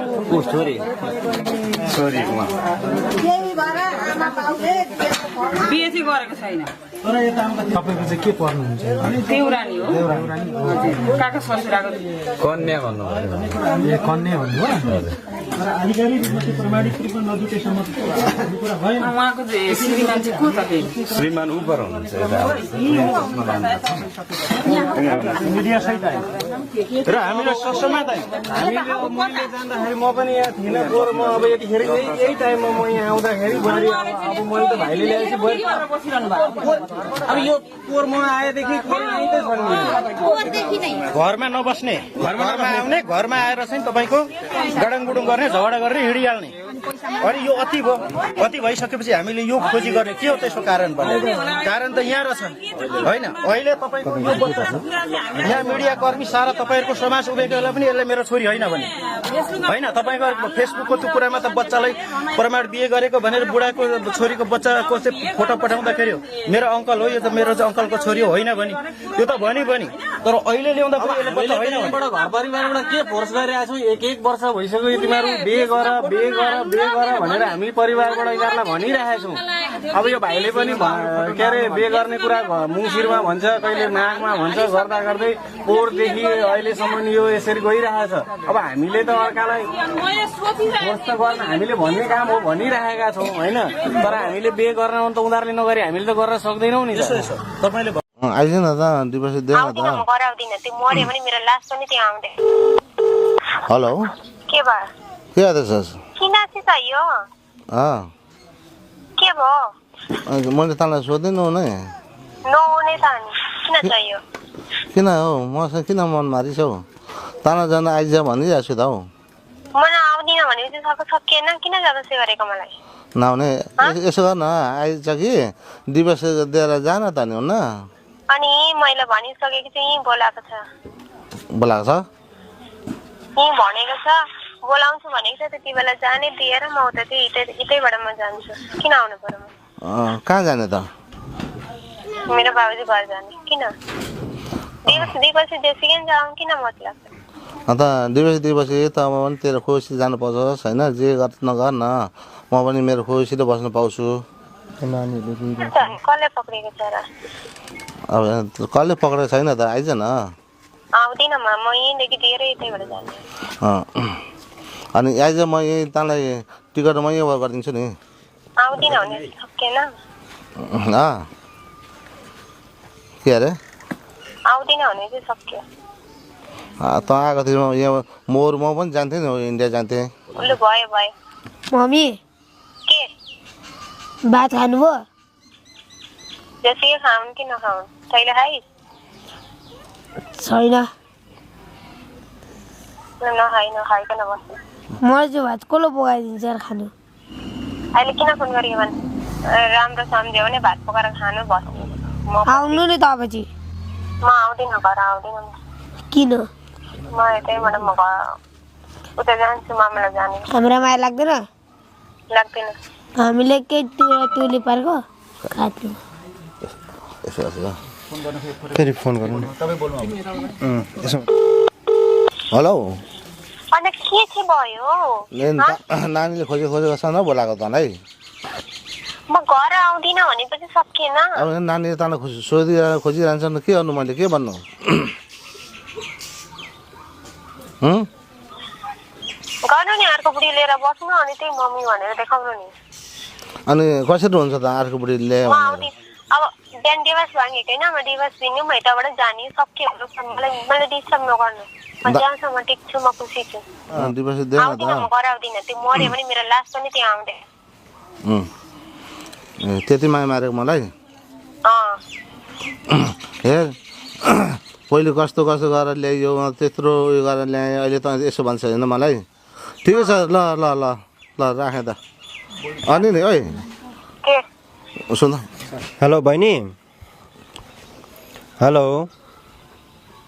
बिहे चाहिँ गरेको छैन तपाईँको चाहिँ के पर्नुहुन्छ देउरानी हो काका ससुराको कन्या भन्नुभयो ए कन्या भन्नुभयो आधिकारिक रूपमा चाहिँ प्रमाणित रूपमा नजुटेसम्म कुरा भएन उहाँको चाहिँ श्रीमान चाहिँ को त श्रीमान उपर हुनुहुन्छ मिडिया सहित आयो र हामीलाई ससमात आयो हामीले मैले जाँदाखेरि म पनि यहाँ थिइनँ पोहोर म अब यतिखेर यही टाइममा म यहाँ आउँदाखेरि बुहारी अब मैले त भाइले ल्याएपछि बुहारी अब यो पोहोर म आएदेखि घरमा नबस्ने घरमा नआउने घरमा आएर चाहिँ तपाईँको गडङगुडुङ गर्ने झगडा गरेर हिँडिहाल्ने अनि यो अति भयो अति भइसकेपछि हामीले यो खोजी गर्ने के हो त्यसको कारण भने कारण त यहाँ रहेछ होइन अहिले तपाईँको यो बच्चा छ यहाँ मिडिया कर्मी सारा तपाईँहरूको समाज उभिएको बेला पनि यसले मेरो छोरी होइन भने होइन तपाईँको फेसबुकको त्यो कुरामा त बच्चालाई प्रमाण बिहे गरेको भनेर बुढाको छोरीको बच्चाको चाहिँ फोटो पठाउँदाखेरि मेरो अङ्कल हो यो त मेरो चाहिँ अङ्कलको छोरी होइन भने यो त भनि पनि तर अहिले ल्याउँदा पनि यसले बच्चा होइन घर परिवारबाट के फोर्स गरिरहेको छौँ 1 वर्ष भइसक्यो तिमीहरू बिहे गर भनेर हामी परिवारबाट यिनीहरूलाई भनिरहेका छौँ अब यो भाइले पनि के अरे बिहे गर्ने कुरा मुङसिरमा भन्छ कहिले नागमा भन्छ गर्दा गर्दै पोहोरदेखि अहिलेसम्म यो यसरी गइरहेको छ अब हामीले त अर्कालाई फोर्स त गर्न हामीले भन्ने काम हो भनिरहेका छौँ होइन तर हामीले बिहे गर्न त उनीहरूले नगरी हामीले त गर्न सक्दैनौँ नि तपाईँले आइज न त दिवस देऊ न त हेलो के भयो के गर्दैछस् किन चाहियो के भयो मैले तँलाई सोध्दिनँ नै नहुने त नि किन चाहियो किन हौ मसँग किन मन मारिछौ ताना जान आइज भनिरहेको छु त हौ मलाई आउँदिन भनेपछि सकिएन किन जबरजस्ती गरेको मलाई नआउने यसो गर्न आइज कि दिवस दिएर जान त नि हुन्न अनि मैले भनिसकेको चाहिँ यहीँ बोलाएको छ बोलाएको छ यहीँ भनेको छ बोलाउँछु भनेको छ त्यति बेला जाने दिएर म उता यतैबाट म जान्छु किन आउनु पर्यो कहाँ जाने त मेरो बाबुजी घर जाने किन दिवस जेसुकै जाऊँ किन मतलब अन्त दिवस त अब पनि तेरो खुसी जानु पाउँछस् होइन जे गर नगर न म पनि मेरो खुसीले बस्नु पाउँछु कसले पक्रेको छ र अब कसले पक्रेको छैन त आइज न आउँदिनँ म यहीँदेखि धेरै यतैबाट जाने अनि आइज म यहीँ तँलाई टिकट म यहीँ गरिदिन्छु नि आउँदिनँ भने सकिएन के अरे आउँदिनँ भने चाहिँ सक्यो त आएको थियो यहाँ म पनि जान्थेँ नि इन्डिया जान्थेँ लु भयो भयो मम्मी के भात खानुभयो जतिकै खाउन् कि नखाउन् तैँले खाइस् छैन नखाइकन बस्नु मलाई चाहिँ भात कसले पकाइदिन्छ यार खानु अहिले किन फोन गरेको भने राम्रो सम्झ्यो भने भात पकाएर खानु बस्नु आउनु नि तपाईँ म आउँदिनँ घर आउँदिनँ म किन म यतैबाट म घर उता जान्छु मामालाई जाने हाम्रो माया लाग्दैन लाग्दैन हामीले केही टुली पार्को खाथ्यौँ फेरि फोन गर्नु हेलो अनि के चाहिँ भयो नानीले खोजेको छ न बोलाएको तँलाई म घर आउँदिनँ भनेपछि सकिएन अब नानीले तँलाई खोजिरहन्छ के गर्नु मैले के भन्नु गर्नु नि अर्को बुढी लिएर बस्नु अनि त्यही मम्मी भनेर देखाउनु नि अनि कसरी हुन्छ त अर्को बुढी ल्यायो अब बिहान दिवस भागेको होइन म दिवस दिनु म यताबाट जाने सक्यो मलाई डिस्टर्ब नगर्नु म जहाँसम्म टिक्छु म खुसी छु आउँदिनँ म घर आउँदिनँ त्यो मऱ्यो भने मेरो लास पनि त्यहाँ आउँदैन त्यति माया मारेको मलाई हेर पहिले कस्तो गरेर ल्याइयो त्यत्रो उयो गरेर ल्याएँ अहिले त यसो भन्छ होइन मलाई ठिकै छ ल ल ल ल राखेँ त अनि नि ओइ सुन हेलो बहिनी हेलो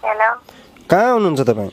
हेलो कहाँ हुनुहुन्छ तपाईँ